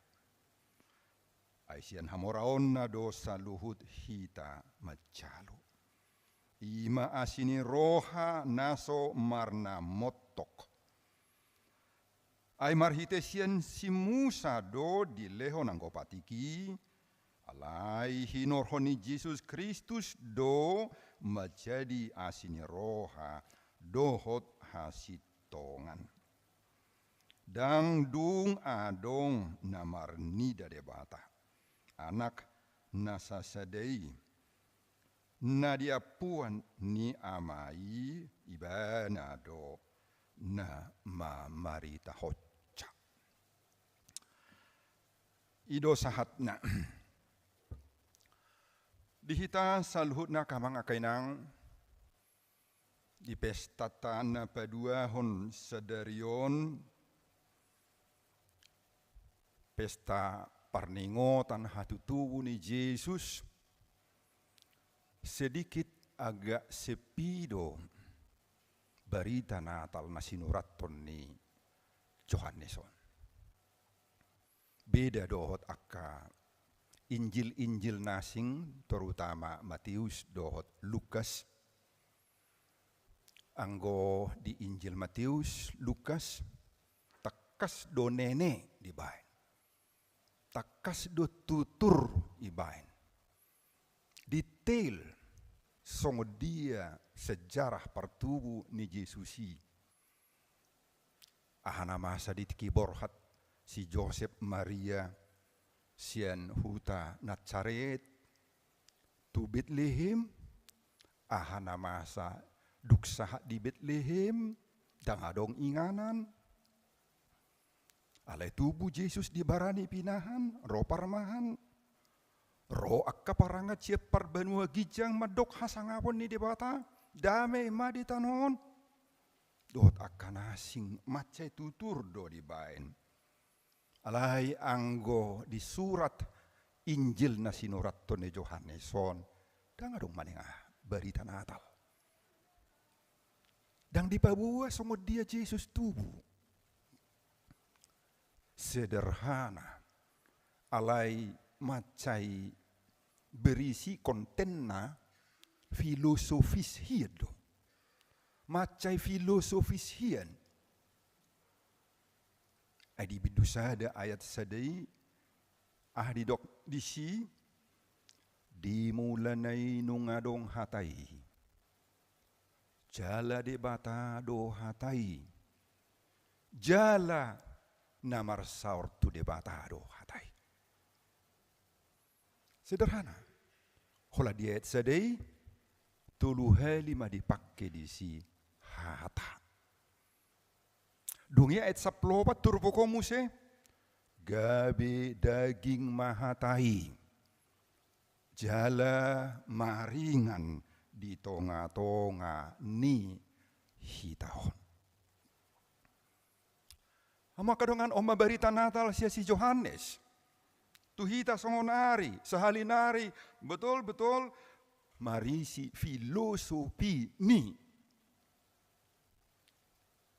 Ai sian hamoraonna do saluhut hita manjalo. I ma asi ni roha na so marnamontok. Ai marhite sian si Musa do dilehon anggo patik i, alai hinorhon ni Jesus Kristus do manjadi asi ni roha dohot hasintongan. Ndang dung adong na marnida Debata, Anak na sasada i, na di ampuan ni Ama i, Ibana do na mamaritahonsa. I do sahatna. Di hita saluhutna angka amang angka inang, di pestanta na paduahon sadari on, pesta parningotan hatutubu ni Jesus, sedikit agak sepi do barita Natal na sinurathon ni Johannes on. Beda dohot angka Injil-injil na asing, terutama Matius dohot Lukas. Anggo di Injil Matius, Lukas, tangkas do nene dibaen. Tangkas do tutur dibaen. Detail songon dia sejarah partubu ni Jesus i. Aha na masa di tingki borhat si Josep Maria sian huta Nasaret tu Betlehem, aha na masa dung sahat di Betlehem, ndang adong inganan. Alai tubu Jesus di bara ni pinahan, ro parmahan, ro angka parangan sian parbanua ginjang mandok hasangapon ni Debata, dame ma di tano on. Dohot angka na asing mansai tutur do dibaen. Alai anggo di surat Injil na sinurathon ni Johannes on, ndang adong manang aha barita Natal. Ndang dipaboa songon dia Jesus tubu. sederhana, alai mansai berisi kontenna filosofis hian do. Mansai filosofis hian. Ai di bindu sada ayat sada i, aha didok disi? Di mulana i nunga adong Hata i. Jala Debata do Hata i. Jala na marsaor tu Debata do Hata i. Sederhana. Holan di ayat sada i, tolu hali ma dipangke disi Hata. Dung i ayat sampulu opat turpuk on muse, gabe daging ma Hata i. Jala maringan di tongatonga ni hita on. Hamu angka dongan, on ma barita Natal sian si Johannes. Tu hita songon ari, sahali nari, betul-betul marisi filosofi ni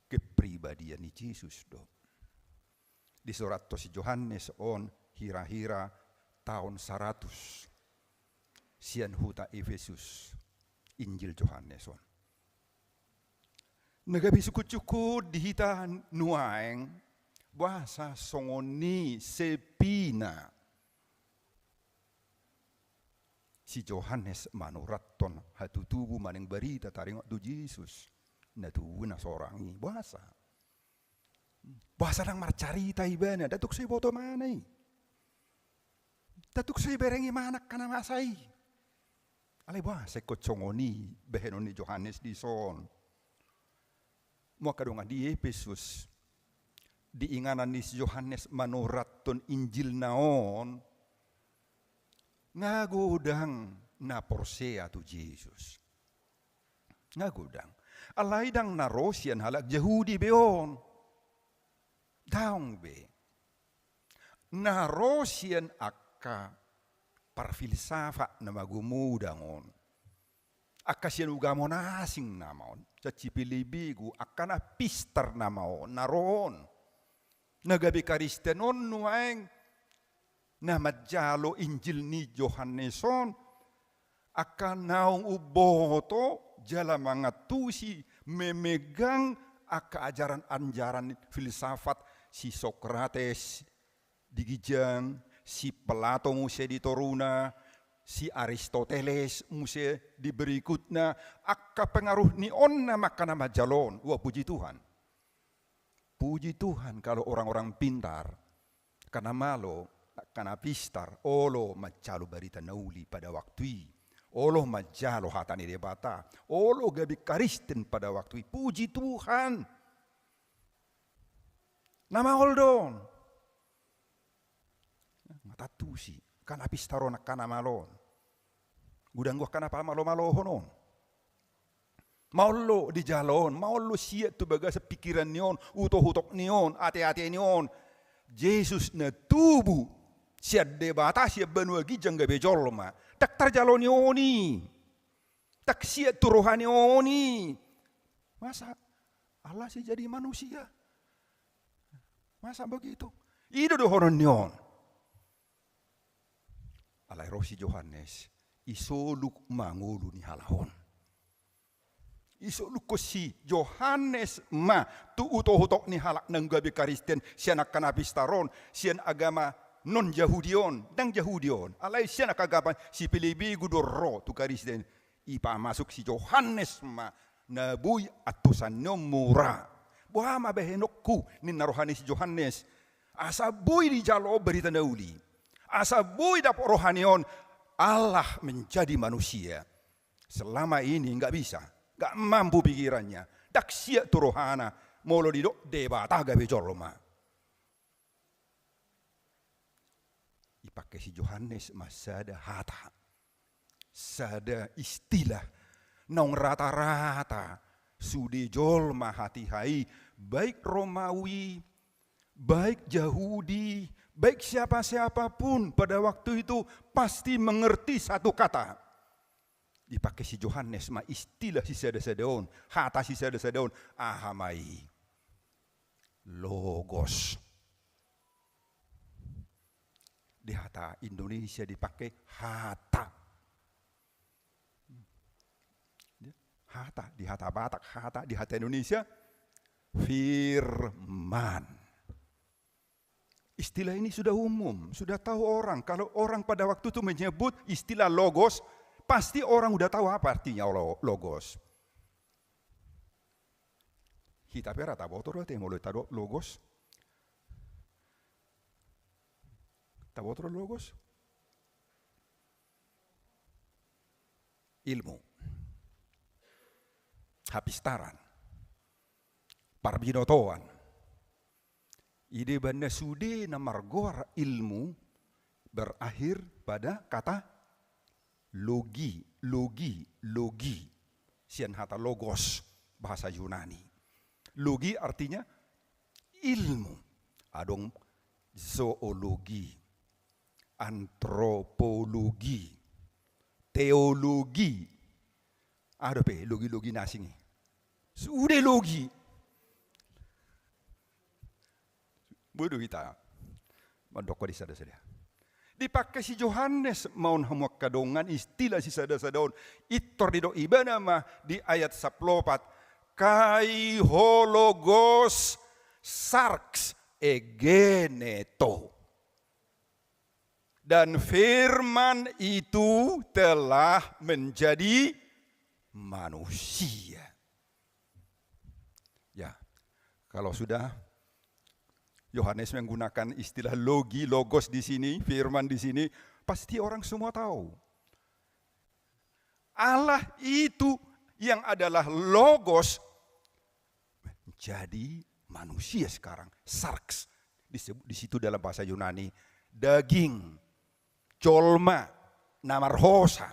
kepribadian ni Jesus do. Disurathon si Johannes on hira-hira taon saratus sian huta Efesus, Injil Johannes on. Na gabe sungkun-sungkun di hita nuaeng, boasa songon i sepina si Johannes manurathon hatutubu manang barita taringot tu Jesus na tubu na sorang i. Boasa? Boasa ndang marcarita ibana, ndang tung so iboto manang i. Ndang tung so ibereng ibana angka na masa i. Alai boasa ingkon songon i bahenon ni Johannes dison? Hamu angka dongan, di Efesus, di inganan ni si Johannes manurathon Injilna on, nga godang na porsea tu Jesus. Nga godang. Alai ndang na ro sian halak Jahudi be on. Daong be. Na ro sian angka parfilsafat na magumodang on. Angka sian ugamo na asing nama on. Cacipi libegu, angka na pistar nama on, na ro on. Na gabe Kristen on nuaeng na manjalo Injil ni Johannes on, angka naung umboto jala mangantusi, memegang angka ajaran-ajaran filsafat si Sokrates di ginjang, si Plato muse di toruna, si Aristoteles muse di berikutna, angka pengaruh ni on nama angka na manjalo on. Wah, puji Tuhan. Puji Tuhan kalau orang-orang pintar, angka na malo, angka na pistar, olo manjalo barita na uli pada waktu i, olo manjalo hata ni Debata, olo gabe Kristen pada waktu i. Puji Tuhan. Na maol do on. Nga tantusi, angka na pistar on, angka na malo on. Godang do angka na pamalo-malohon on. Maol do dijalo on, maol do siat tu bagasan pikiran ni on, utok-utok ni on, ate-ate ni on. Jesus na tubu sian Debata, sian banua ginjang gabe jolma. Ndang tarjalo ni on i. Ndang siat tu roha ni on i. Masa Allah sih jadi manusia? Masa begitu? I do dohonon ni on. Alai ro si Johannes, isoluk ma ngolu ni halak on. Isolukkon si Johannes ma tu utok-utok ni halak naung gabe Kristen, sian angka na pistar on, sian agama non Jahudi on, ndang Jahudi on. Alai sian angka agama sipelebegu do ro tu Kristen. Ipamasuk si Johannes ma na boi antusan ni on mura. Boha ma bahenonku, ninna roha ni si Johannes. Asa boi dijalo on barita na uli. Asa boi dapot roha ni on, Allah menjadi manusia. Selama ini nggak bisa, nggak mampu pikirannya. Ndang siat tu rohana, molo didok Debata gabe jolma. Ipangke si Johannes ma sada hata, sada istilah naung rata-rata sude jolma hatiha i, baik Romawi, baik Jahudi, baik siapa-siapa pun pada waktu itu pasti mengerti satu kata. Dipangke si Johannes ma istilah sisada-sada on, hata sisada-sada on, aha ma i? Logos. kata Indonesia dipakai hata. Hata, di hata Batak hata, di hata Indonesia firman. Istilah ini sudah umum, sudah tahu orang. Kalau orang pada waktu itu menyebut istilah logos, pasti orang udah tahu apa artinya lo-, logos. Hita pe ra taboto do ate molo hita do logos. Taboto do logos. Ilmu. Hapistaran. Parbinotoan. I do umbahen na sude na margoar ilmu berakhir pada kata logi, logi, logi. Sian hata logos, bahasa Yunani. Logi artinya ilmu. Adong zoologi, antropologi, teologi. Aha dope logi-logi na asing i? Sude logi. Boi do hita mandok di sada-sada. Dipake si Johannes ma on hamu angka dongan istilah sisada-sada on. Intor didok ibana ma di ayat sampulu opat. Kai ho logos sarx egeneto. Dan firman itu telah menjadi manusia. Ya, kalau sudah Yohanes menggunakan istilah logi, logos di sini, firman di sini, pasti orang semua tahu. Allah itu yang adalah logos menjadi manusia sekarang. Sarx. Disebut di situ dalam bahasa Yunani, daging, jolma, na marhosa.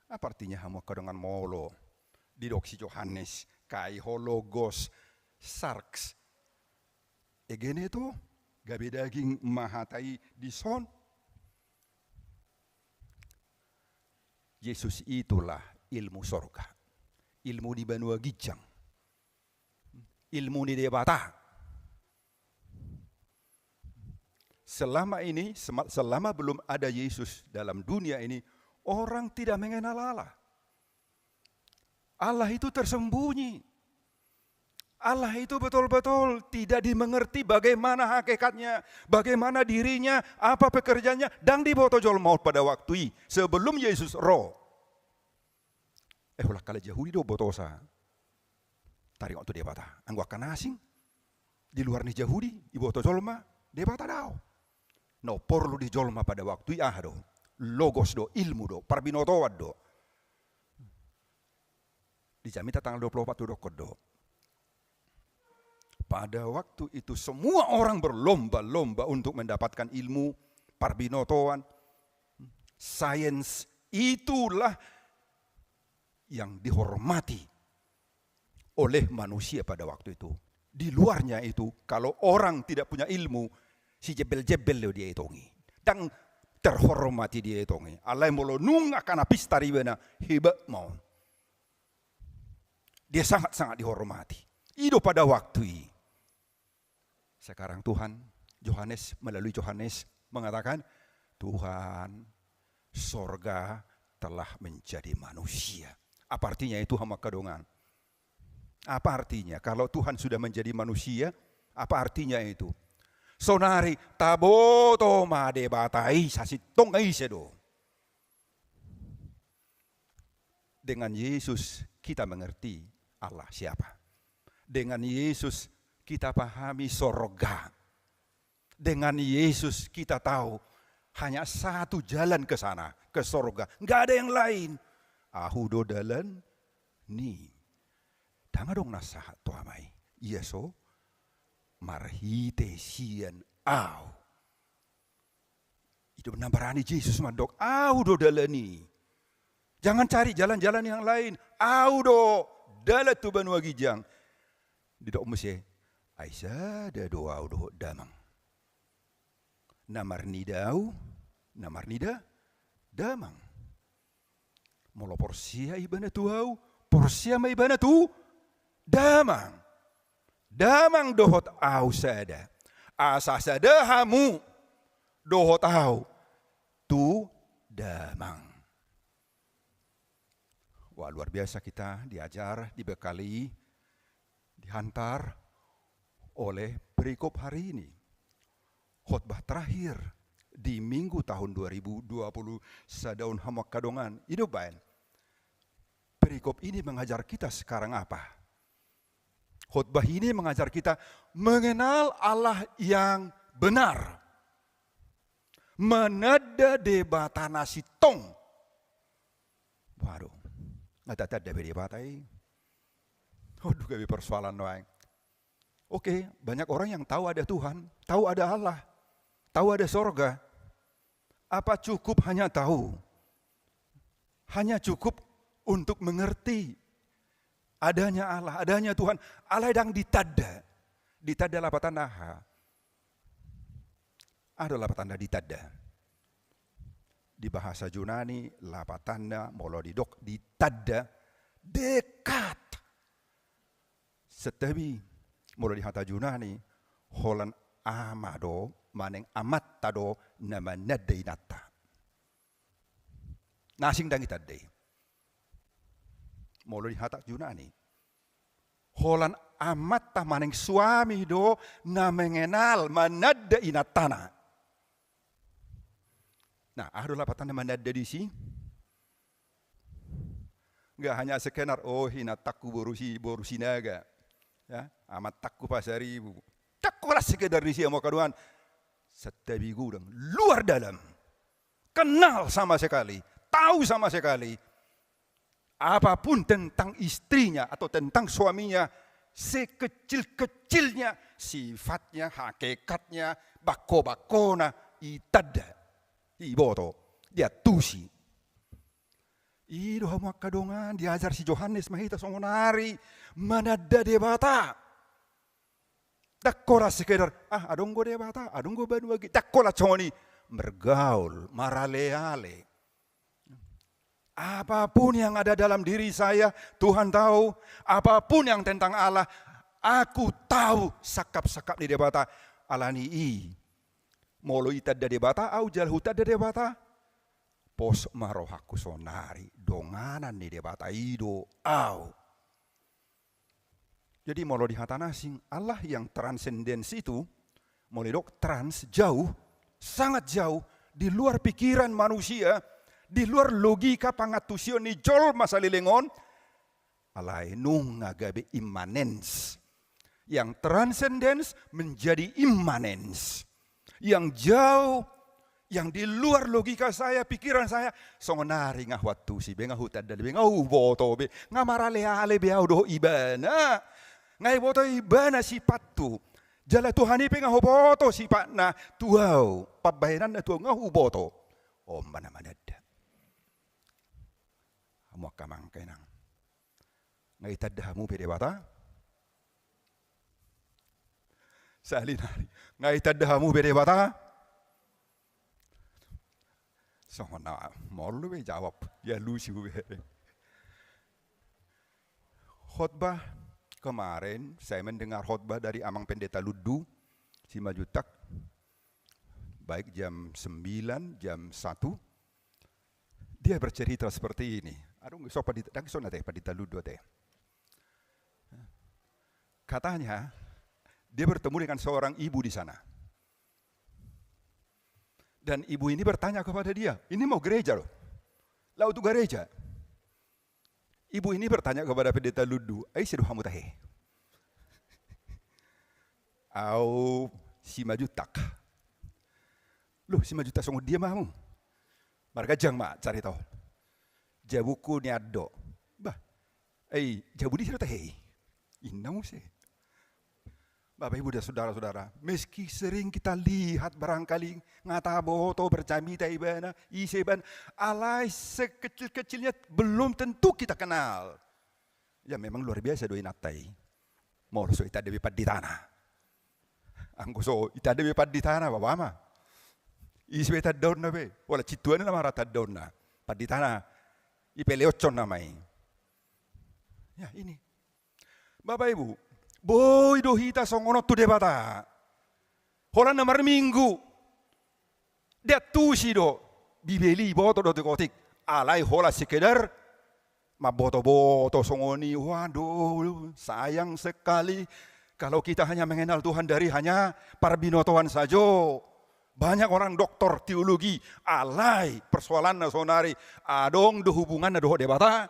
Apa artinya hamu angka dongan molo didok si Johannes, kai ho logos sarx egeneto, gabe daging ma hata i dison? Yesus itulah ilmu sorga, ilmu di banua ginjang, ilmu ni Debata. Selama ini, sema-, selama belum ada Yesus dalam dunia ini, orang tidak mengenal Allah. Allah itu tersembunyi. Allah itu betul-betul tidak dimengerti bagaimana hakikatnya, bagaimana dirinya, apa pekerjaannya, ndang diboto jolma on pada waktu i. Sebelum Yesus ro. Eh, holan halak Jahudi do botosa taringot tu Debata. Anggo angka na asing, di luar ni Jahudi, diboto jolma Debata, daong. Na porlu di jolma pada waktu i aha do? Logos do, ilmu do, parbinotoan do. Di Jamita tanggal dua puluh opat tu dokkon do. Pada waktu itu semua orang berlomba-lomba untuk mendapatkan ilmu, parbinotoan, sains, itulah yang dihormati oleh manusia pada waktu itu. Di luarnya itu, kalau orang tidak punya ilmu, sijebel-jebel do diitongi. Ndang terhormat i diitongi. Alai molo nunga angka na pistar ibana, hebat ma on. Dia sangat-sangat dihormati. I do pada waktu i. Sekarang Tuhan, Yohanes, melalui Yohanes mengatakan, Tuhan, sorga telah menjadi manusia. Apa artinya itu, hamu angka dongan? Apa artinya? Kalau Tuhan sudah menjadi manusia, apa artinya itu? Sonari taboto ma Debata i sasintongna ise do. Dengan Yesus kita mengerti Allah siapa. Dengan Yesus kita pahami sorga. Dengan Yesus kita tahu hanya satu jalan ke sana, ke sorga. Nggak ada yang lain. Ahu do dalan ni. Ndang adong na sahat tu Ama i, ia so marhite sian Ahu. I do na barani Jesus mandok, Ahu do dalan i. Jangan cari jalan-jalan yang lain. Ahu do dalan tu banua ginjang. Didok muse, ai sada do Ahu dohot Damang. Na marnida Ahu, na marnida Damang. Molo porsea ibana tu Ahu, porsea ma ibana tu Damang. Damang dohot Ahu sada. Asa sada hamu dohot ahu tu damang. Wah, luar biasa kita diajar, dibekali, dihantar oleh perikop hari ini. Khotbah terakhir di minggu tahun dua ribu dua puluh sada on, hamu angka dongan. I do umbaen. Perikop ini mengajar kita sekarang apa? Khotbah ini mengajar kita mengenal Allah yang benar. Mananda Debata na sintong. Waduh, nga tatanda be Debata i. Waduh, gabe persoalan nuaeng. Oke, banyak orang yang tahu ada Tuhan, tahu ada Allah, tahu ada sorga. Apa cukup hanya tahu? Hanya cukup untuk mengerti adanya Allah, adanya Tuhan. Alai ndang ditanda. Ditanda lapatanna aha? Aha do lapatanna ditanda? Di bahasa Junani, lapatanna molo didok ditanda, dekat. Santabi, molo di hata Junani, holan ama do, manang amanta do, na mananda inanta. Na asing ndang ditanda i. Molo di hata Junani, holan amanta manang suami do, na mengenal, mananda inantana. Nah, aha do lapatanna mananda disi? Nggak hanya sekedar, "Oh, inantangku boru si, boru Sinaga. Ya, amantangku Pasaribu." Ndang holan sekedar disi, hamu angka dongan. Santabi godang, luar dalam. Kenal sama sekali, tahu sama sekali. Apapun tentang istrinya atau tentang suaminya, sekecil-kecilnya, sifatnya, hakikatnya, bangko-bangkona, ditanda, diboto, diantusi. I do, hamu angka dongan, diajar si Johannes ma hita songon ari, mananda Debata. Ndang holan sekedar, "Ah, adong do Debata, adong do banua ge." Ndang holan songon i. Mergaul, marale-ale. Apapun yang ada dalam diri saya, Tuhan tahu. Apapun yang tentang Allah, aku tahu sangkap-sangkap ni Debata. Alani i, molo ditanda Debata ahu jala hutanda Debata, pos ma rohangku sonari, donganan ni Debata i do ahu. Jadi molo di hata na asing, Allah yang transcendence itu, molo didok trans, jauh, sangat jauh, di luar pikiran manusia, di luar logika pangantusion ni jolma saleleng on, alai nunga gabe immanence. Yang transcendence menjadi immanence. Yang jauh, yang di luar logika saya, pikiran saya, songon ari nga huantusi be, nga hutanda be, nga huboto be, nga marale-ale be ahu dohot ibana. Nga huboto ibana sipathu. Jala Tuhan i pe nga huboto sipatna tu ahu, pambahenanna tu ahu nga huboto. On ma na mananda. Hamu angka amang, angka inang. Nga ditanda hamu be Debata? Sahali nari. Nga ditanda hamu be Debata? Songon na molo be jawab, dialusi hubereng. Khotbah kemarin, saya mendengar khotbah dari Amang Pendeta Lundu, Simanjuntak, baik jam sembilan, jam satu, dia bercerita seperti ini. Aduh, so pandita, ndang so na te, Pandita Lundu te. Katanya, dia bertemu dengan seorang ibu di sana. Dan ibu ini bertanya kepada dia, ini mau gereja loh. Laho tu gareja. Ibu ini bertanya kepada Pendeta Lundu, "Ai ise do hamu tahe?" "Au Simanjuntak." "Loh, Simanjuntak songon dia ma hamu?" "Marganjang ma carita on. Jabungku nian do." "Bah, ai jabu ni ise do tahe i?" Inna muse. Bapak Ibu dan saudara-saudara, meski sering kita lihat barangkali nga taboto bercamita ibana, ise ibana, alai sekecil-kecilnya belum tentu kita kenal. Ya memang luar biasa do inanta i. Molo so ditanda be panditana. Anggo so ditanda be panditana, baba ma. Ise be tandaonna be. Wala cintuana nama ra tandaonna. Panditana. I peleoncon nama i. Ya ini. Bapak Ibu, boi do hita songon on tu Debata. Holan na marminggu, diantusi do, dibeli, diboto do otik-otik. Alai holan sekedar mamboto-boto songon i, waduh, sayang sekali. Kalau kita hanya mengenal Tuhan dari hanya parbinotoan sajo. Banyak orang doktor teologi, alai persoalanna saonari, adong do hubunganna dohot Debata?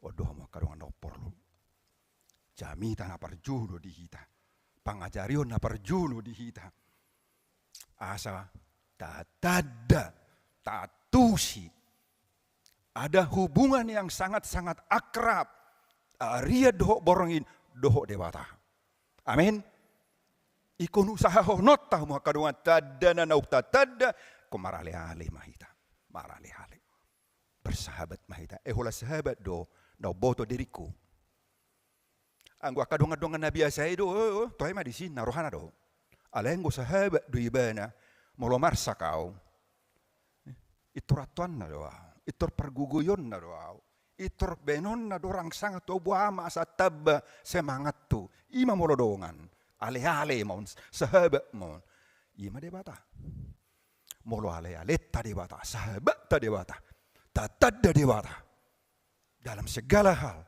On do hamu angka dongan na umporlu. Jamita na parjolo di hita. Pangajarion na parjolo di hita. Asa tatanda, taantusi. Ada hubungan yang sangat-sangat akrab. Arian dohot borngin, dohot Debata. Amin. Ingkon usahahononta hamu angka dongan, tanda na naung tatanda, ingkon marale-ale ma hita. Marale-ale. Bersahabat ma hita. Eh, holan sahabat do na umboto diringku. Anggo angka dongan-dongan na biasa i do, o, o, toe ma disi, ninna rohana do. Alai anggo sahabat do ibana, molo marsak au, eh, intor antoanna do au, intor pargogoionna do au, intor baenonna do rang sanga tu au, boha ma asa tamba semangathu. I ma molo dongan, ale-ale ma on, sahabat ma on. I ma Debata. Molo ale-alenta Debata, sahabatta Debata, tatanda Debata dalam segala hal,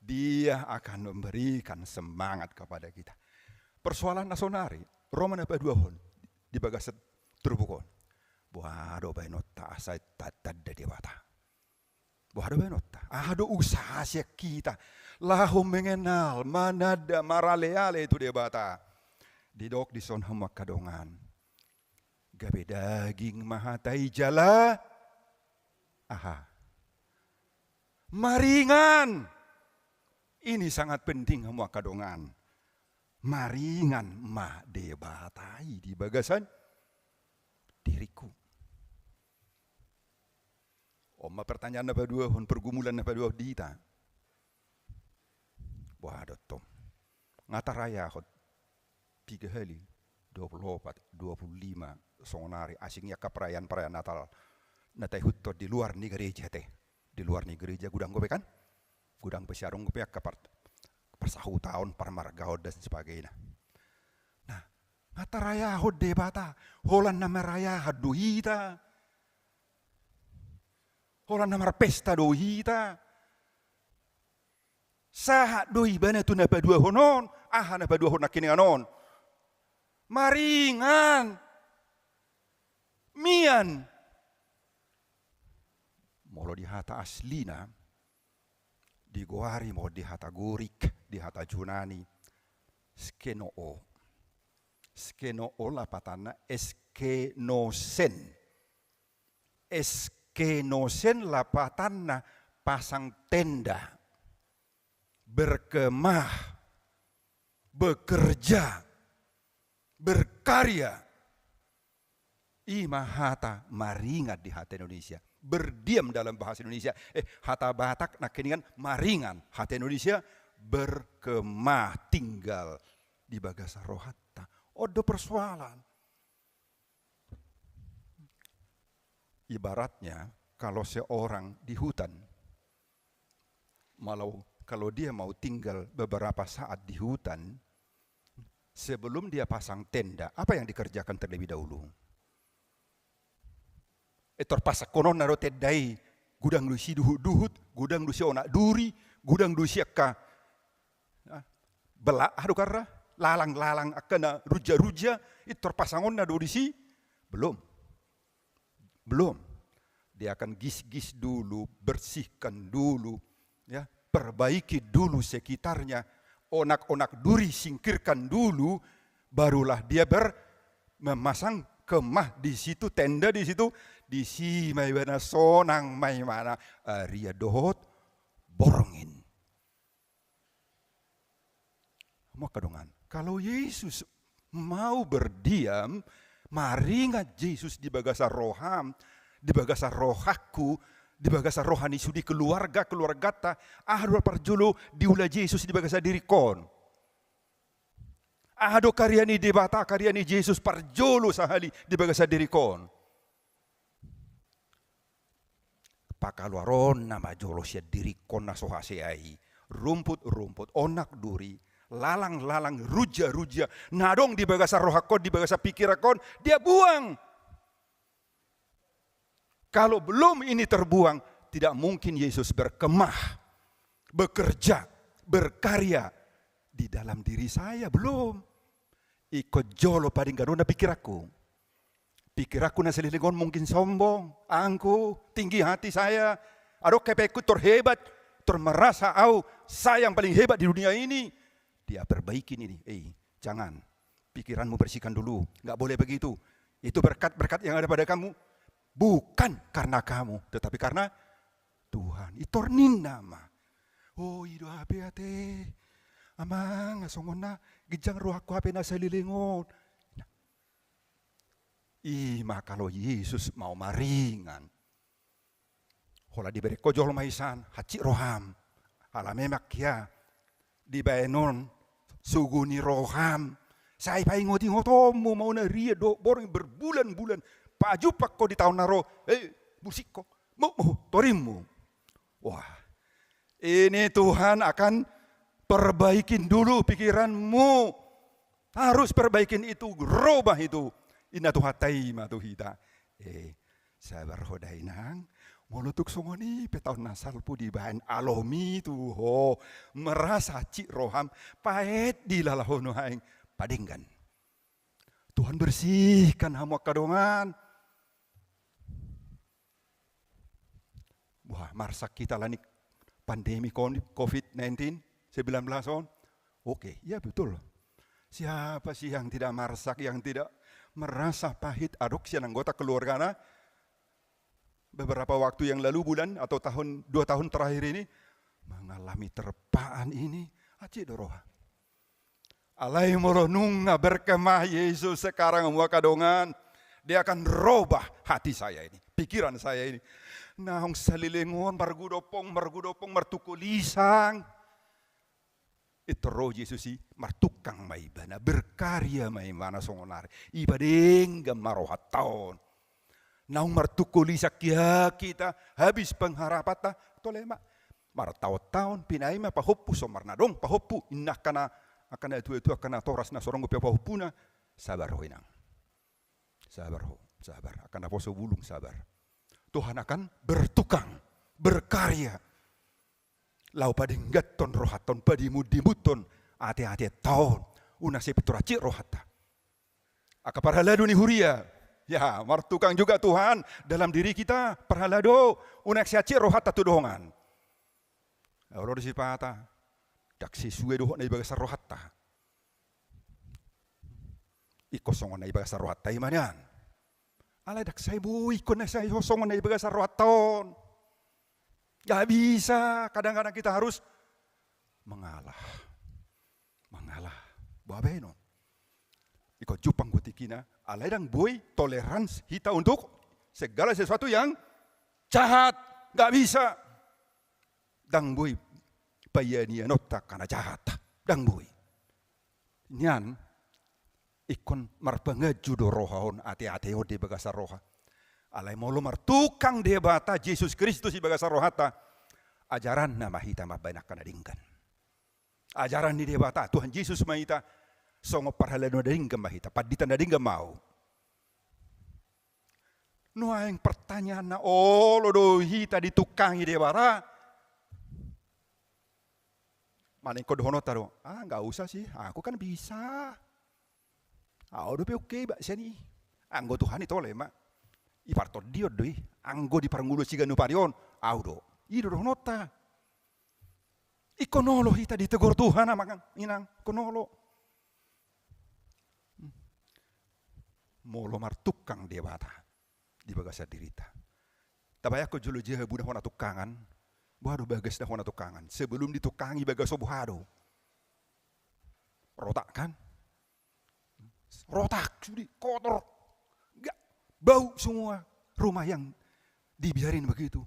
Dia akan memberikan semangat kepada kita. Persoalan na saonari, ro ma na paduahon di bagasan turpuk on. Boha do baenonta asa tatanda Debata? Boha do baenonta? Aha do usaha sian hita laho mengenal, mananda, marale-ale tu Debata? Didok dison hamu angka dongan. Gabe daging ma hata i jala aha? Maringan. Ini sangat penting hamu angka dongan. Maringan ma Debata i di bagasan diringku. On ma pertanyaan na paduahon, pergumulan na paduahon di hita. Boha do tong? Nga tarayahon piga hali, dua pulu opat, dua pulu lima, sonari, asing i angka perayaan-perayaan Natal na taihuthon di luar ni gereja te. Di luar ni gereja godang dope kan? Godang pe sian on dope angka par-, parsahutaon, parmargaon dan sebagainya. Nah, nga tarayahon Debata, holan na marayahan do hita. Holan na marpesta do hita. Sahat do ibana tu na paduahon on, aha na paduahon nangkiningan on? Maringan. Mian. Molo di hata aslina, digoari ma on di hata Gorik, di hata Junani, skenoo. Skenoo lapatanna eskenosen. Eskenosen lapatanna pasang tenda, berkemah, bekerja, berkarya. I ma hata maringan di hata Indonesia. Berdiam dalam bahasa Indonesia. Eh, hata Batak nangkiningan maringan. Hata Indonesia berkemah, tinggal di bagasan rohanta. On do persoalan. Ibaratnya, kalau seorang di hutan, malau, kalau dia mau tinggal beberapa saat di hutan, sebelum dia pasang tenda, apa yang dikerjakan terlebih dahulu? Intor pasangkononna do tenda i, godang do disi duhut-duhut, godang do disi onak duri, godang do disi angka, ah, bela, aha do goarna, lalang-lalang, angka na ruja-ruja, intor pasangonna do disi? Belum. Belum. Dia akan gis-gis dulu, bersihkan dulu, ya, perbaiki dulu sekitarnya, onak-onak duri singkirkan dulu, barulah dia ber-, memasang kemah di situ, tenda di situ, disi ma ibana, sonang ma ibana, arian dohot borngin. Hamu angka dongan, kalau Yesus mau berdiam, maringan Jesus di bagasan roham, di bagasan rohangku, di bagasan roha ni sude keluarga, keluarganta, aha do parjolo diula Jesus di bagasan diringkon? Aha do karya ni Debata, karya ni Jesus parjolo sahali di bagasan diringkon? Pakaluaronna ma jolo sian diringkon na so hasea i, rumput-rumput, onak duri, lalang-lalang, ruja-ruja na adong di bagasan rohangkon, di bagasan pikirankon, dia buang. Kalau belum ini terbuang, tidak mungkin Yesus berkemah, bekerja, berkarya di dalam diri saya. Belum. Ingkon jolo padenggan on na pikiranku. Pikiranku na saleleng on mungkin sombong, angkuh, tinggi hati saya. Adong hepengku tor hebat, tor merasa au, saya yang paling hebat di dunia ini. Dia perbaikin ini. Eh, jangan. Pikiranmu bersihkan dulu. Nggak boleh begitu. Itu berkat-berkat yang ada pada kamu bukan karena kamu, tetapi karena Tuhan. I tor ninna ma. Oh, i do hape ate. Amang, songon na ginjang rohangku hape na saleleng on. Nah, i ma kalau Yesus mau maringan. Holan dibereng ho jolma i san, hansit roham. Ala memang hea dibaen on sogo ni roham. Sai paingot-ingotonmu ma on, na ria do borngin berbulan-bulan. Pajumpang ho di taon na ro, eh, bursik ho. Muk, muk, torimmu. Wah, ini Tuhan akan perbaikin dulu pikiranmu. Harus perbaikin itu, robah itu. Inna Tuhanta i ma tu hita. Eh, sabar ho da inang. Molo tung songon i pe taon na salpu dibaen alomi tu ho, merasa hansit roham, paet dilala ho nuaeng, padenggan. Tuhan bersihkan hamu angka dongan. Wah, marsak hita alani pandemi kon-, covid nineteen, sembilan belas on. Oke, iya betul. Siapa sih yang tidak marsak, yang tidak merasa pahit? Adong sian anggota keluargana beberapa waktu yang lalu, bulan atau tahun, dua tahun terakhir ini, mengalami terpaan ini, hansit do roha. Alai molo nunga berkemah Yesus sekarang, hamu angka dongan, dia akan robah hati saya ini, pikiran saya ini. Naung saleleng on margudompong, margudompong, martungkol isang. Intor ro Jesus i, martungkang ma ibana, berkarya ma ibana songon ari. I padenggan ma rohanta on. Naung martungkol isang hea hita, habis pengharapanta, tole ma. Martaon-taon, pinaima pahompu, songon na adong pahompu, inna angka na, angka na tua-tua, angka natoras na so adong dope pahompuna, sabar ho inang. Sabar ho, sabar. Angka naposo bulung, sabar. Tuhan akan bertukang, berkarya. Laho padengganhon rohanta on, padimun-dimunhon ate-ateanta on. Unang sai pintor hansit rohanta. Angka parhalado ni huria. Ya, martukang juga Tuhan dalam diri kita, parhalado. Unang sai hansit rohanta tu dongan. Olo do sipata, ndang sesuai dohot na di bagasan rohanta. Ingkon songon na di bagasan rohanta i ma nian. Alai ndang sai boi ingkon na sai songon na di bagasan rohanta on. Nggak bisa, kadang-kadang kita harus mengalah. Mengalah. Boha baenon? Ingkon jumpang do tingkina, alai ndang boi tolerans hita untuk segala sesuatu yang jahat. Nggak bisa. Ndang boi paianianonta angka na jahat. Ndang boi. Nian, ingkon marpanganju do roha on, ate-ate on di bagasan roha. Alai molo martukang Debata Jesus Kristus di bagasan rohanta, ajaranna ma hita mambaen angka na denggan. Ajaran ni Debata, Tuhan Jesus ma hita, songon parhalado na denggan ma hita, pandita na denggan ma ahu. Nuaeng pertanyaanna, olo do hita ditungkangi Debata? Manang ingkon dohononta do, ah, nggak usah sih, aku kan bisa. Ahu dope oke, bak sian i. Anggo Tuhan i tole ma. I partondion do i. Anggo di parngoluan siganup ari on, ahu do. I do dohononta. Ingkon olo hita ditegur Tuhan, amang inang, ingkon olo. Molo martungkang Debata di bagasan dirinta. Tabayangkon jolo jabu na hona tungkangan, boha do bagas na hona tungkangan. Sebelum ditungkangi bagas on boha do? Rotak kan? Rotak, sude, kotor. Nggak, bau semua rumah yang dibiarin begitu.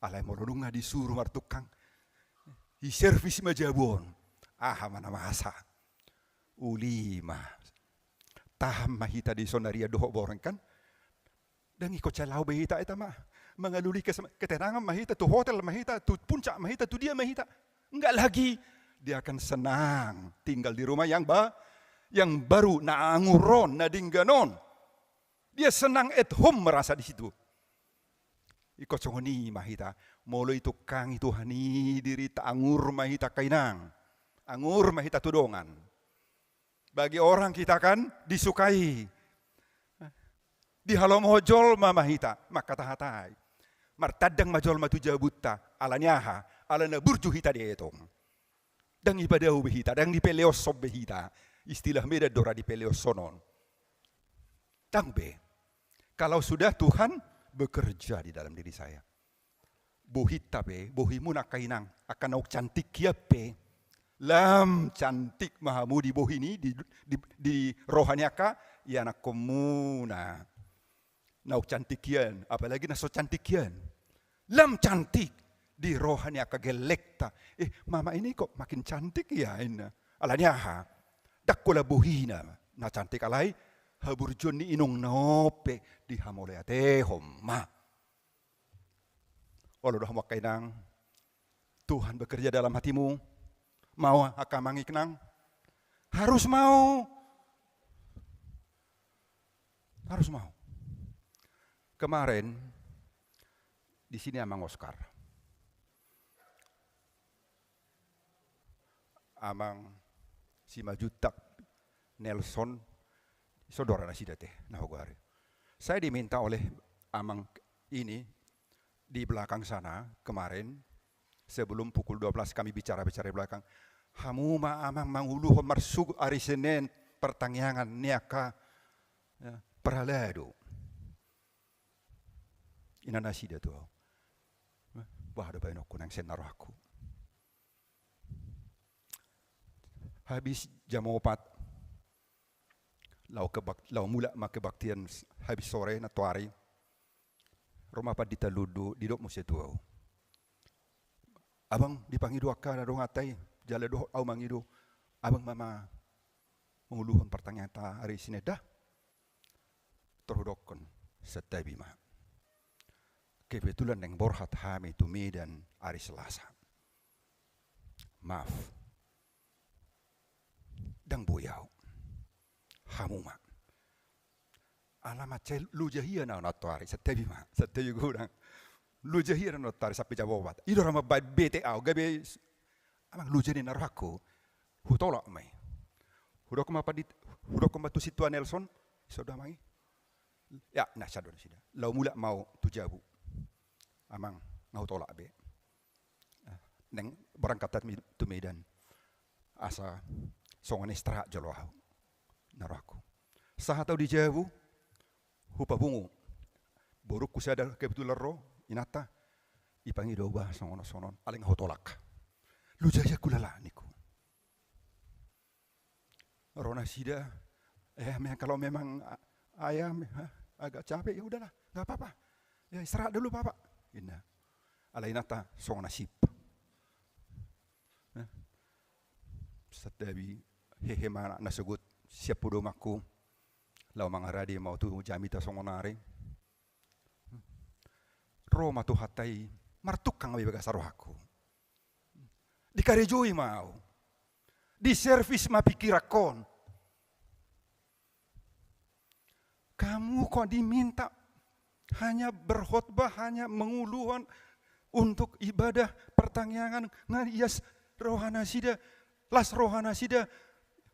Alai molo nunga disuruh martungkang, diservis ma jabu on. Aha ma na masa? Uli ma. Tahan ma hita di son arian dohot borngin kan? Ndang ingkon sai laho be hita, eta ma. Mangalului kes-, ketenangan ma hita, tu hotel ma hita, tu puncak ma hita, tu dia ma hita. Nggak lagi. Dia akan senang tinggal di rumah yang ba-, yang baru, na angur on, na denggan on. Dia senang at home merasa di situ. Ingkon songon i ma hita, molo ditungkangi Tuhan i dirinta, angur ma hita angka inang. Angur ma hita tu dongan. Bagi orang kita kan disukai. Dihalomohon jolma ma hita, mangkatahatai. Martandang ma jolma tu jabunta, ala ni aha, ala na burju hita dietong. Ndang dipadao be hita, ndang dipeleoshon be hita. Istilah Medan do ra dipeleoshon on. Ndang be. Kalau sudah Tuhan bekerja di dalam diri saya. Bohinta pe, bohimuna angka inang, angka naung cantik hian pe. Lam cantik ma hamu di bohi ni, di, di, di roha ni angka ianakkonmuna. Naung cantik hian, apalagi na so cantik hian. Lam cantik di roha ni angka gellengta. Eh, mama ini kok makin cantik ya, inna. Ala ni aha? Ndang pola bohina na cantik, alai haburjuon ni inongna on pe dihamauliatehon ma. Olo do hamu angka inang, Tuhan bekerja dalam hatimu. Mau angka amang inang? Harus mau. Harus mau. Kemarin di sini Amang Oscar. Amang Simanjuntak, Nelson, saudara nasida te, na hugari. Saya diminta oleh amang ini di belakang sana kemarin, sebelum pukul dua belas kami bicara-bicara di belakang. Hamu ma amang manguluhon marsugut ari Senin partangiangan ni angka, ya, parhalado. Inna nasida tu au. Bah, do baenonku nang sian na rohangku. Habis jam opat, laho kebak-, laho mulak ma kebaktian s-, habis sore nantoari. Ro ma pandita Lundu, didok muse tu au. Abang, dipangido angka na donganta i, jala dohot au mangido. Abang ma, ma manguluhon partangianganta ari Senin da. Tor hudokkon, santabi ma. Kebetulan naeng borhat hami tu Medan ari Selasa. Maaf. Ndang boi au. Hamu ma. Ala mansai loja hian au nantoari, santabi ma, santabi godang. Loja hian au nantoari sampe jam opat. I do ra mambaen bete au, gabe s-, amang loja ni na rohangku. Hutolak ma i. Hudokkon ma pandit-, hudokkon ma tu sintua Nelson, i so do amang i. Ya, na, sada do nasida. Laho mulak ma au tu jabu. Amang, nga hutolak be. Ah, naeng berangkat hami tu Medan. Asa songon istirahat jolo au. Na rohangku. Sahat au di jabu, hupapungu. Borungku sada kebetulan ro, inanta. Dipangido au bah songon on songon on. Alai nga hutolak. Loja hian hulala ningku. Ro nasida, eh, me-, kalau memang a-, ayah me-, ha, agak capek, ya udahlah, nggak apa-apa. Ya, istirahat dulu, Bapak. Inna. Alai inanta songon na sip. Eh, santabi, hehe ma na sogot sian podomanku. Laho mangarade ma au tu jamita songon ari. Ro ma Tuhanta i, martungkang ma i bagasan rohangku. Dikarejoi ma au. Diservis ma pingkiranhon. Kamu kok diminta hanya berkhotbah, hanya manguluhon untuk ibadah partangiangan, nga ias roha nasida, las roha nasida,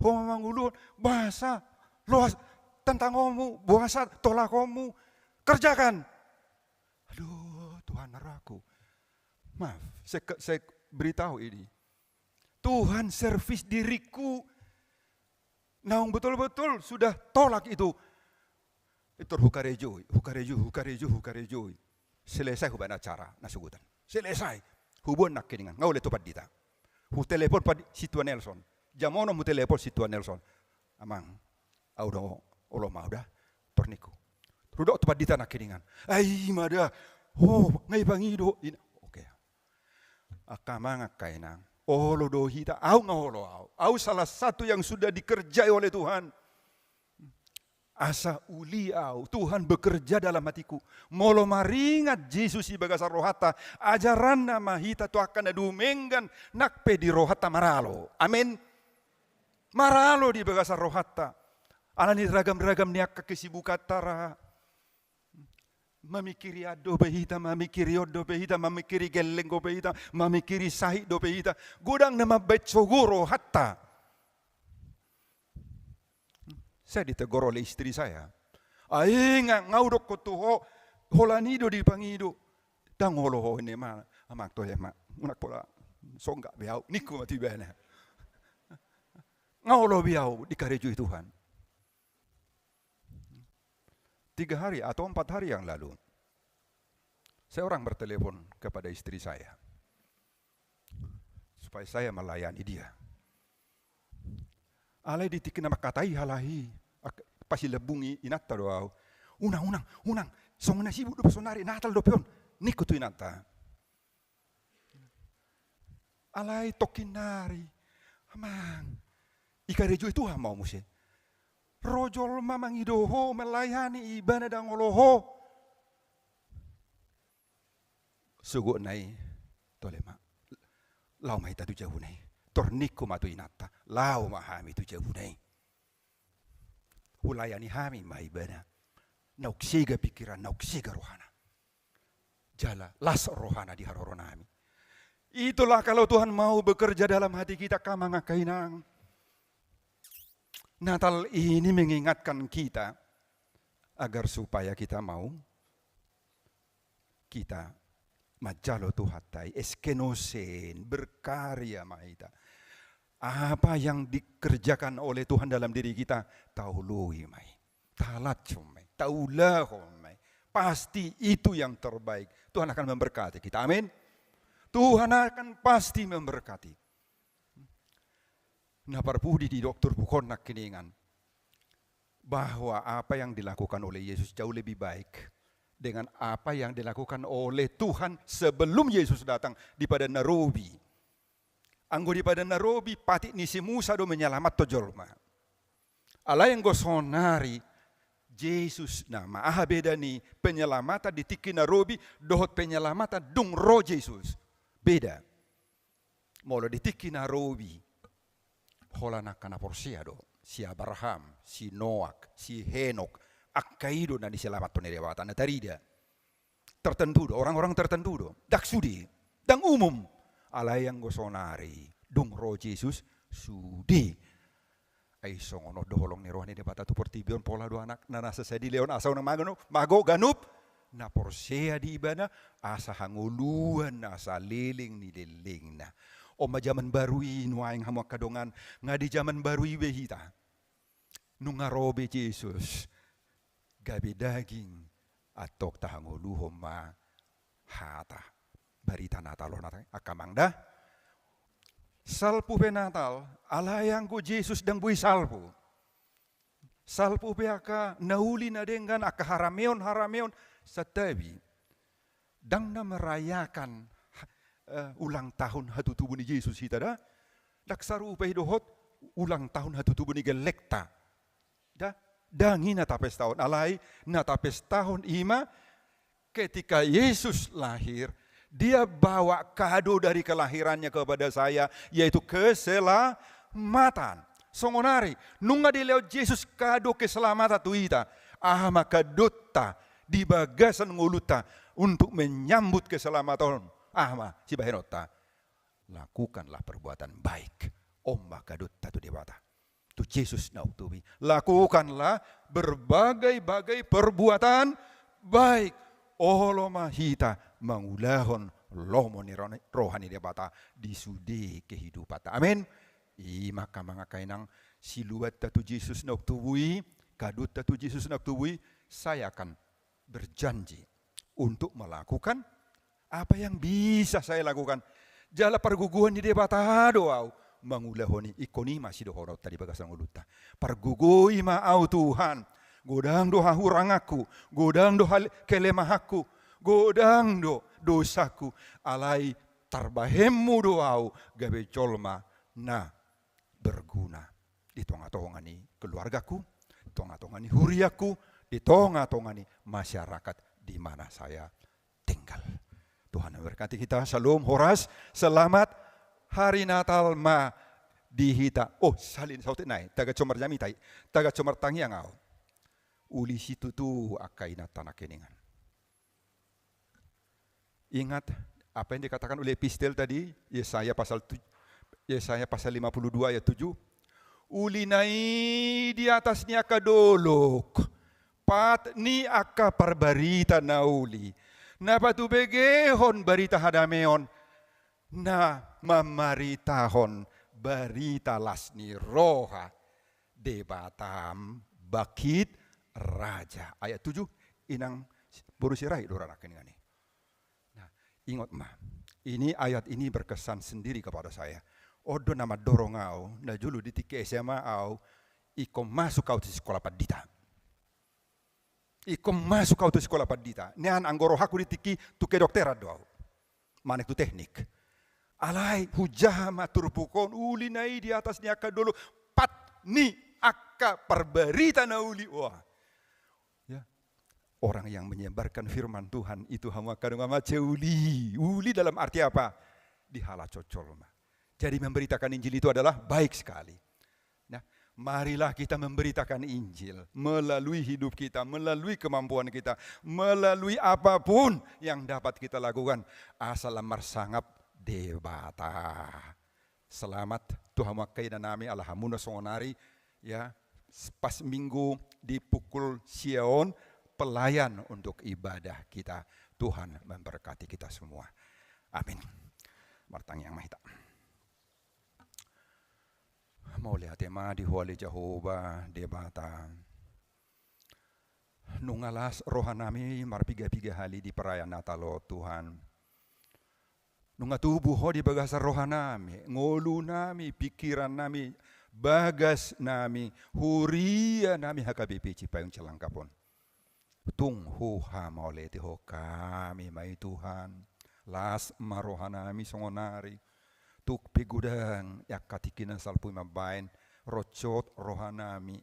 ho manguluhon, boasa loas tantangonmu, boasa tolakonmu, kerjakan. Aduh, Tuhan, na rohangku. Maaf, saya, saya beritahu ini. Tuhan servis diriku. Naung betul-betul sudah tolak itu. Itu hukarejoi, hukarejoi, hukarejoi, hukarejoi. Selesai hubaen acara, na sogotan. Selesai. Huboan nangkiningan, nga olo tu pandita. Hutelepon pandi-, sintua Nelson. Jam onom hutelepon sintua Nelson. Amang, au do olo ma au da, tor ningku. Hudok tu pandita nangkiningan. Ai, ima da. Oh, nga dipangido. Inna. Oke. Angka amang, angka inang. Olo do hita, au nga olo au. Au salah satu yang sudah dikerjai oleh Tuhan. Asa uli au, Tuhan bekerja dalam hatiku. Molo maringat Jesus di bagasan rohanta, ajaranna ma hita tu angka na dumenggan, nang pe di rohanta maralo. Amin. Maralo di bagasan rohanta. Alani ragam-ragam ni angka kesibukanta ra. Mamikiri an dope hita, mamikiri on dope hita, mamikiri gelleng dope hita, mamikiri sahit dope hita. Godang na mambahen sogo rohanta. Sai ditegor oleh istri saya. Ai nga, nga hudokkon tu ho, holan i do dipangido. Ndang olo ho, inna ma, amang, toe ma, unang pola songgop be au, ningku ma tu ibana. Nga olo be au dikarejoi Tuhan. Tiga hari atau empat hari yang lalu, seorang bertelepon kepada istri saya supaya saya melayani dia. Alai di tingki na mangkatai halak i, pasilambungi inanta do au. Unang, unang, unang, songon na sibuk dope sonari, Natal dope on, ningku tu inanta. Alai tongkin nari, amang, ikarejoi Tuhan ma ho muse. Ro jolma mangido ho, melayani ibana, ndang olo ho. Sogotna i, tole ma. Laho ma hita tu jabuna i. Tor ningku ma tu inanta, laho ma hami tu jabuna i. Hulayani hami ma ibana. Naung sega pikiranna, naung sega rohana. Jala las rohana di haroronami. Itulah kalau Tuhan mau bekerja dalam hati kita, angka amang, angka inang. Natal ini mengingatkan kita agar supaya kita mau, kita manjalo Tuhanta i, eskenosen, berkarya ma hita. Apa yang dikerjakan oleh Tuhan dalam diri kita, taoloi ma i. Talashon ma i, taulahon ma i. Pasti itu yang terbaik. Tuhan akan memberkati kita. Amin. Tuhan akan pasti memberkati. Na parpudi di dokter buhon nangkiningan, bahwa apa yang dilakukan oleh Yesus jauh lebih baik dengan apa yang dilakukan oleh Tuhan sebelum Yesus datang di Padan na Robi. Anggo di Padan na Robi, patik ni si Musa do menyelamathon jolma. Alai anggo sonari, Jesus nama. Aha beda ni penyelamatan di tingki na robi dohot penyelamatan dung ro Jesus? Beda. Molo di tingki na robi, holan angka na porsea do, si Abraham, si Noak, si Henok, angka i do na diselamathon ni Debata, na tarida. Tertentu do, orang-orang tertentu do. Ndang sude, ndang umum. Alai anggo sonari, dung ro Jesus, sude. Ai songon on do holong ni roha ni Debata tu portibi on, pola do Anakna na sasada dilehon, asa unang mago, mago ganup na porsea di Ibana, asa hangoluan na saleleng ni lelengna. On ma jaman baru i nuaeng, hamu angka dongan, nga di jaman baru i be hita. Nunga ro be Jesus, gabe daging, antong tahangoluhon ma hata. Barita Natal on, angka amang, da. Salpu pe Natal, alai anggo Jesus ndang boi salpu. Salpu pe angka na uli na denggan, angka harameon-harameon, santabi. Ndang na merayakan, eh, ulang tahun hatutubu ni Jesus hita, da. Ndang sarupa i dohot ulang tahun hatutubu ni gellengta. Da, ndang i na tapestahon, alai na tapestahon i ma ketika Yesus lahir, Dia bawa kado dari kelahirannya kepada saya, yaitu keselamatan. Songonari, nunga dilehon Jesus kado keselamatan tu hita. Aha ma kadonta di bagasan ngolunta untuk menyambut keselamatan on? Aha ma sibahenonta? Lakukanlah perbuatan baik. On ma kadonta tu Debata, tu Jesus naung tubu i. Lakukanlah berbagai-bagai perbuatan baik. Olo ma hita mangulahon lomo ni ro-, roha ni Debata di sude kehidupanta. Amin. I ma, angka amang, angka inang, siluanta tu Jesus naung tubu i, kadonta tu Jesus naung tubu i, saya akan berjanji untuk melakukan apa yang bisa saya lakukan. Jala pargogoan ni Debata do au mangulahon i. Ingkon i ma sidohononta di bagasan ngolunta. Pargogoi ma au Tuhan, godang do hahuranganku, godang do hal-, kelemahanku, godang do dosaku, alai tarbahenmu do au gabe jolma na berguna di tonga-tonga ni keluargaku, tonga-tonga ni huriaku, di tonga-tonga ni masyarakat di mana saya tinggal. Tuhan memberkati kita. Shalom, horas, selamat hari Natal ma di hita. Oh, salin sautit nai, taga comar jamita i, taga comar tangiang au. Uli situtu angka inanta nangkiningan. Ingat apa yang dikatakan oleh epistel tadi, Yesaya pasal tu-, Yesaya pasal lima puluh dua ayat tujuh. Uli na i di atas ni angka dolok, pat ni angka parbarita na uli, na patubegehon barita hadameon, na mamaritahon barita las ni roha Debatam bangkit raja. Ayat tujuh, inang boru Sirait do ra nangkiningan i. Nah, ingat ma, ini ayat ini berkesan sendiri kepada saya. On do na mandorong au, na jolo di tingki S M A au, ingkon masuk au tu sikola pandita. Ingkon masuk au tu sikola pandita. Nian anggo rohangku di tingki tu kedokteran do au. Manang tu teknik. Alai hujaha ma turpuk on, uli na i di atas ni angka dolok, pat ni angka parbarita na uli. Wah. Ya. Orang yang menyebarkan firman Tuhan itu hamu angka dongan, mansai uli. Uli dalam arti apa? Dihala cocol ma. Jadi memberitakan Injil itu adalah baik sekali. Nah, marilah kita memberitakan Injil melalui hidup kita, melalui kemampuan kita, melalui apapun yang dapat kita lakukan, asal marsangap Debata. Selamat tu hamu angka inanami, ala hamuna songon ari, ya, pas Minggu di pukul sia on, pelayan untuk ibadah kita. Tuhan memberkati kita semua. Amin. Martangiang ma hita. Mauliate ma di Ho ale Jahowa Debata. Nunga las rohanami marpiga-piga hali di perayaan Natal on, Tuhan. Nunga tubu Ho di bagasan rohanami, ngolunami, pingkirannami, bagasnami, hurianami H K B P Cipayung Cilangkap on. Tung huhamauliatehon hami ma i Tuhan. Las ma rohanami songon ari. Tung pe godang angka tingki na salpu i mambahen, rocot rohanami.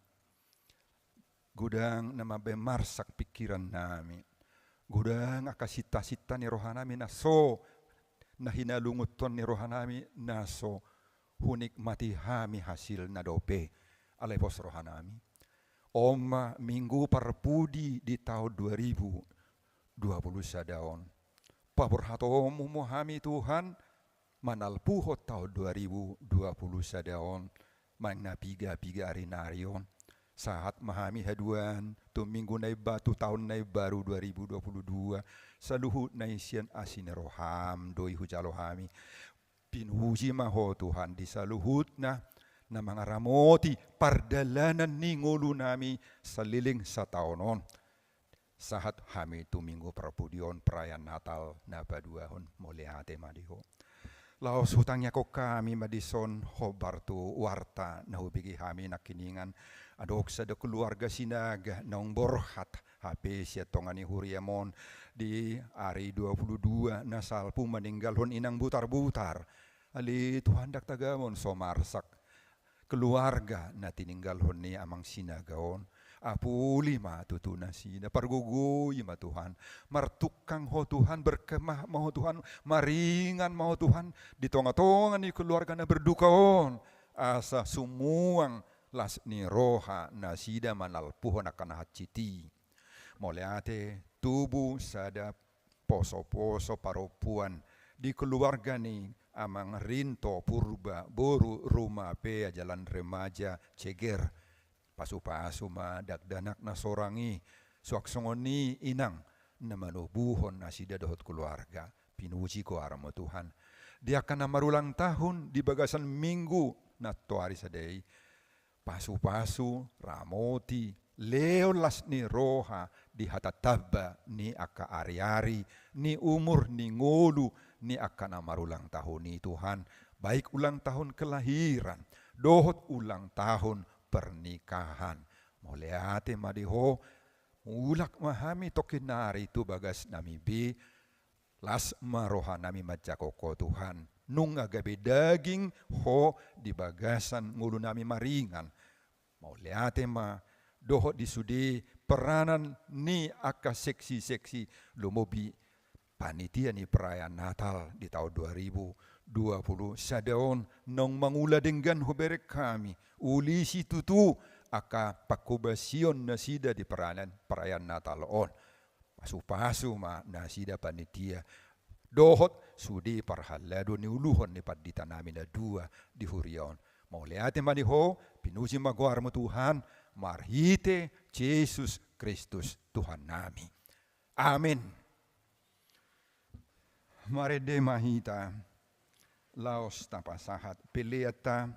Godang na mambahen marsak pingkirannami. Godang angka sinta-sinta ni rohanami na so, na hinalungunhon ni rohanami na so hunikmati hami hasilna dope. Alai pos rohanami. On ma Minggu parpudi di taon dua ribu dua puluh sada on. Paborhatonmu ma hami Tuhan, manalpuhon taon dua ribu dua puluh sada on, manang na piga-piga ari na ari on. Sahat ma hami haduan, tu minggu na imba-, tu taon na imbaru dua ribu dua puluh dua, saluhutna i sian asi ni roham do i hujalo hami. Pinuji ma Ho Tuhan di saluhutna na mangaramoti pardalanan ni ngolunami saleleng sataon on. Sahat hami tu Minggu parpudi on, perayaan Natal na paduahon, mauliate ma di Ho. Laos hutangiangkon hami ma dison hombar tu warta na hubege hami nangkiningan, adong sada keluarga Sinaga naung borhat hape sian tonga ni huriam on di ari dua puluh dua na salpu, maninggalhon inang butar-butar. Ale Tuhan, ndang tagamon so marsak keluarga na tininggalhon ni amang Sinaga on. Apuli ma tutu nasida, pargogoi ma Tuhan. Martungkang Ho Tuhan, berkemah ma Ho Tuhan, maringan ma Ho Tuhan di tonga-tonga ni keluarga na berduka on. Asa sumuang las ni roha nasida manalpuhon angka na hansit i. Mauliate, tubu sada poso-poso parompuan di keluarga ni amang Rinto Purba, boru Rumapea, Jalan Remaja, Ceger. Pasu-pasu ma dakdanak na sorang i, suang songon i inang na manubuhon nasida dohot keluarga. Pinuji goarmu Tuhan. Di angka na marulang tahun di bagasan minggu na toari sada i, pasu-pasu, ramoti, lehon las ni roha di hata tamba ni angka ari-ari, ni umur, ni ngolu ni angka na marulang tahun i Tuhan, baik ulang tahun kelahiran dohot ulang tahun pernikahan. Mauliate ma di Ho, mulak ma hami tongkin nari tu bagasnami be, las ma rohanami manjangkon Ho Tuhan, nunga gabe daging Ho di bagasan ngolunami maringan. Mauliate ma, dohot di sude peranan ni angka seksi-seksi lumobi panitia ni perayaan Natal di taon dua ribu dua puluh sada on, naung mangula denggan hubereng hami, uli situtu angka panghobasion nasida di peranan, perayaan Natal on. Pasu-pasu ma nasida panitia dohot sude parhalado ni uluhon ni pandita nami na dua di huria on. Mauliate ma di Ho, pinuji ma goarMu Tuhan, marhite Jesus Kristus Tuhan nami. Amin. Marende ma hita, laos tapasahat peleanta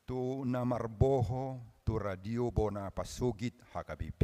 tu na marboho tu Radio Bona Pasogit H K B P.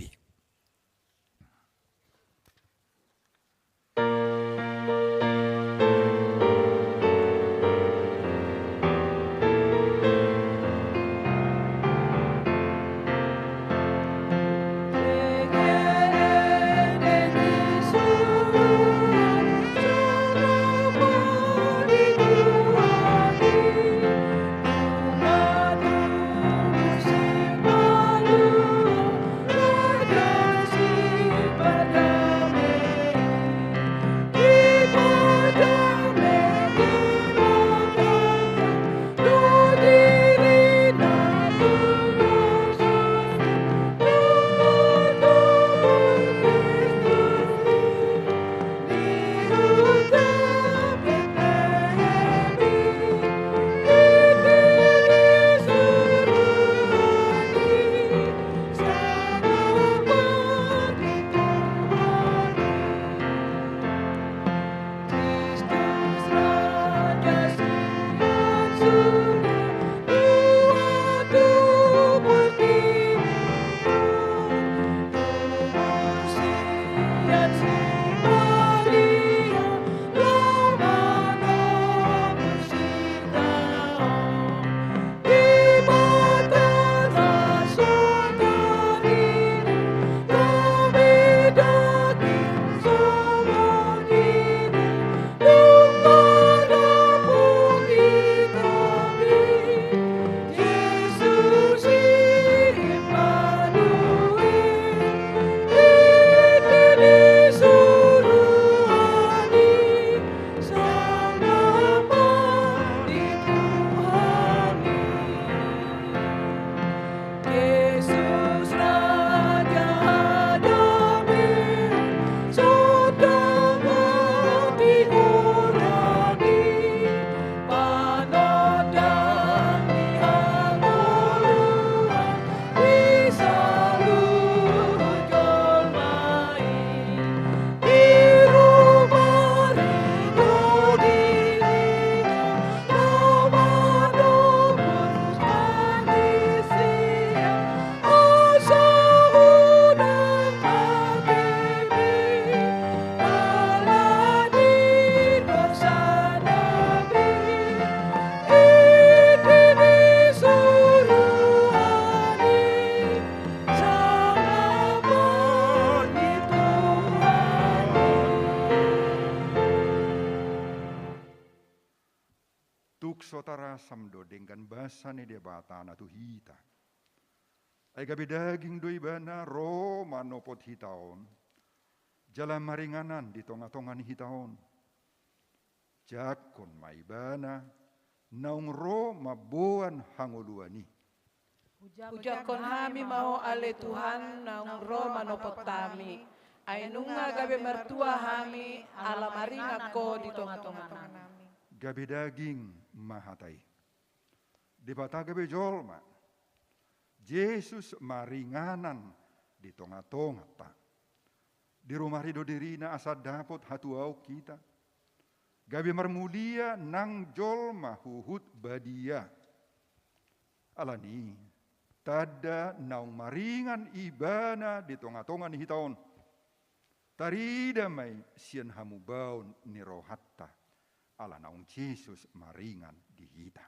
Tung so tarasam do denggan basa ni Debata na tu hita. Ai gabe daging do Ibana ro manopot hita on, jala maringanan di tonga-tonga ni hita on. Jangkon ma Ibana naung ro mamboan hangoluan i. Ujangkon hami ma Ho ale Tuhan naung ro manopot hami. Ai nunga gabe martua hami ala maringan Ho di tonga-tonga nami. Gabe daging ma hata i. Debata gabe jolma. Jesus maringanan di tonga-tonganta. Dirumari do dirina asa dapot hatuaon hita. Gabe marmulia nang jolma huhut badia. Alani i, tanda naung maringan Ibana di tonga-tonga ni hita on. Tarida ma i sian hamubaon ni rohanta. Ala naung Jesus maringan di hita.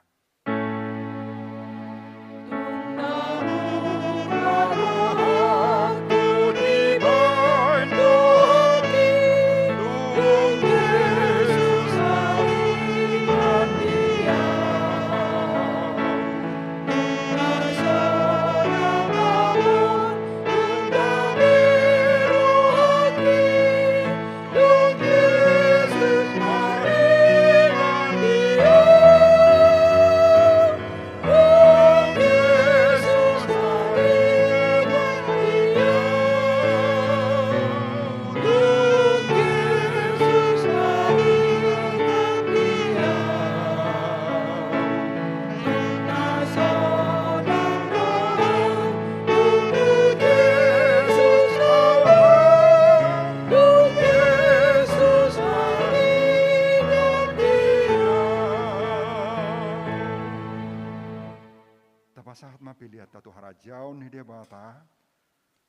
Hita tu harajaon ni Debata,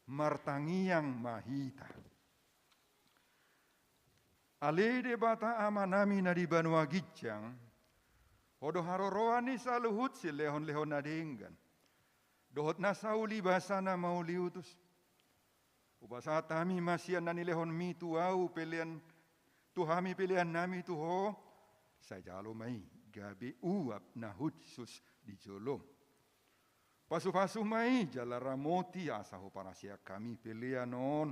martangiang ma hita. Ale Debata Amanami na di banua ginjang, Ho do haroroan ni saluhut silehonlehon na denggan dohot na sauli basa na mauliutus. Hupasahat hami ma sian na nilehonMi tu ahu pelean, tu hami peleannami tu Ho, sai jalo ma i gabe uap na hushus di jolom. Pasupasu ma i jala ramoti asa huparasiak hami pelean on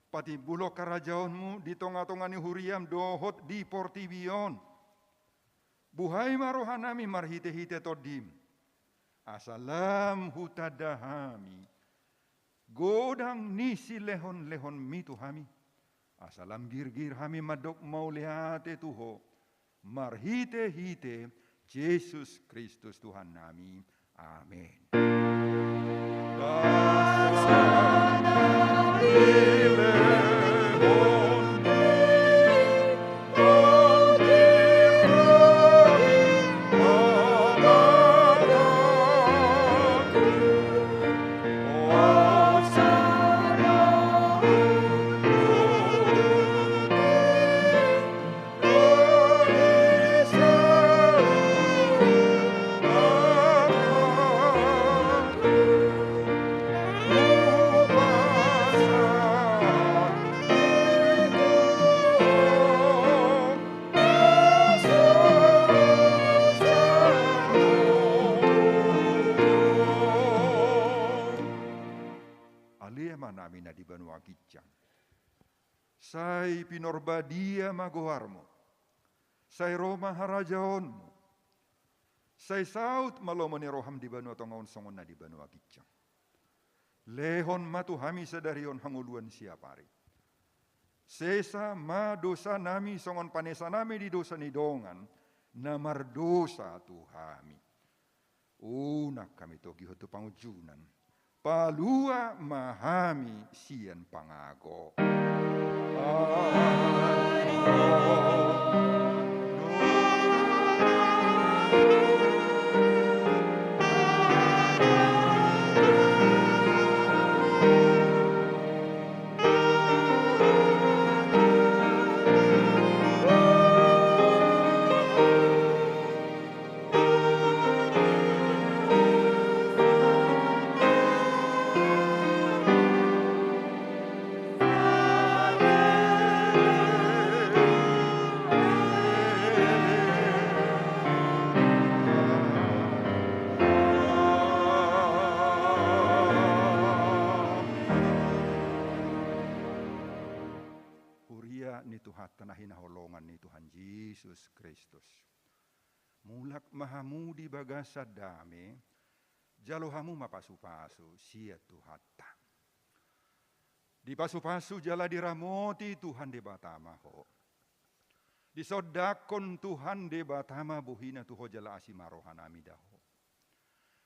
patimbulhon harajaonMu di tongatonga ni huriaM dohot di portibi on. Buhai ma rohanami marhitehite TondiM, asa lam hutanda hami godang ni silehonlehonMi tu hami, asa lam girgir hami mandok mauliate tu Ho, marhitehite Jesus Kristus Tuhannami. Amen. Ale Amanami na di banua ginjang, sai pinarbadia ma goarMu, sai ro ma harajaonMu, sai saut ma lomo ni rohaM di banua tonga on songon na di banua ginjang. Lehon ma tu hami sadari on hangoluan siapari. Sesa ma dosanami songon panesanami di dosa ni dongan na mardosa tu hami. Unang hami togihon tu pangunjunan. Palua ma hami sian pangago. Huria ni Tuhanta na hinaholongan ni Tuhan Jesus Kristus. Mulak ma hamu di bagasan dame, jalo hamu ma pasupasu sian Tuhanta. Dipasupasu jala diramoti Tuhan Debata ma ho. Disondangkon Tuhan Debata ma bohiNa tu ho jala asi ma rohanami da ho.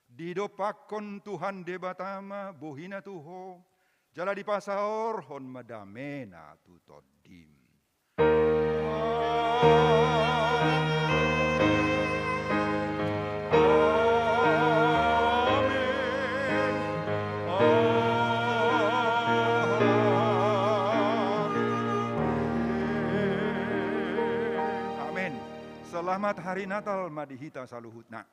Didompakkon Tuhan Debata ma bohiNa tu ho, jala dipasaorhon ma dameNa tu tondim. Amen. Amen. Selamat Hari Natal ma di hita saluhutna.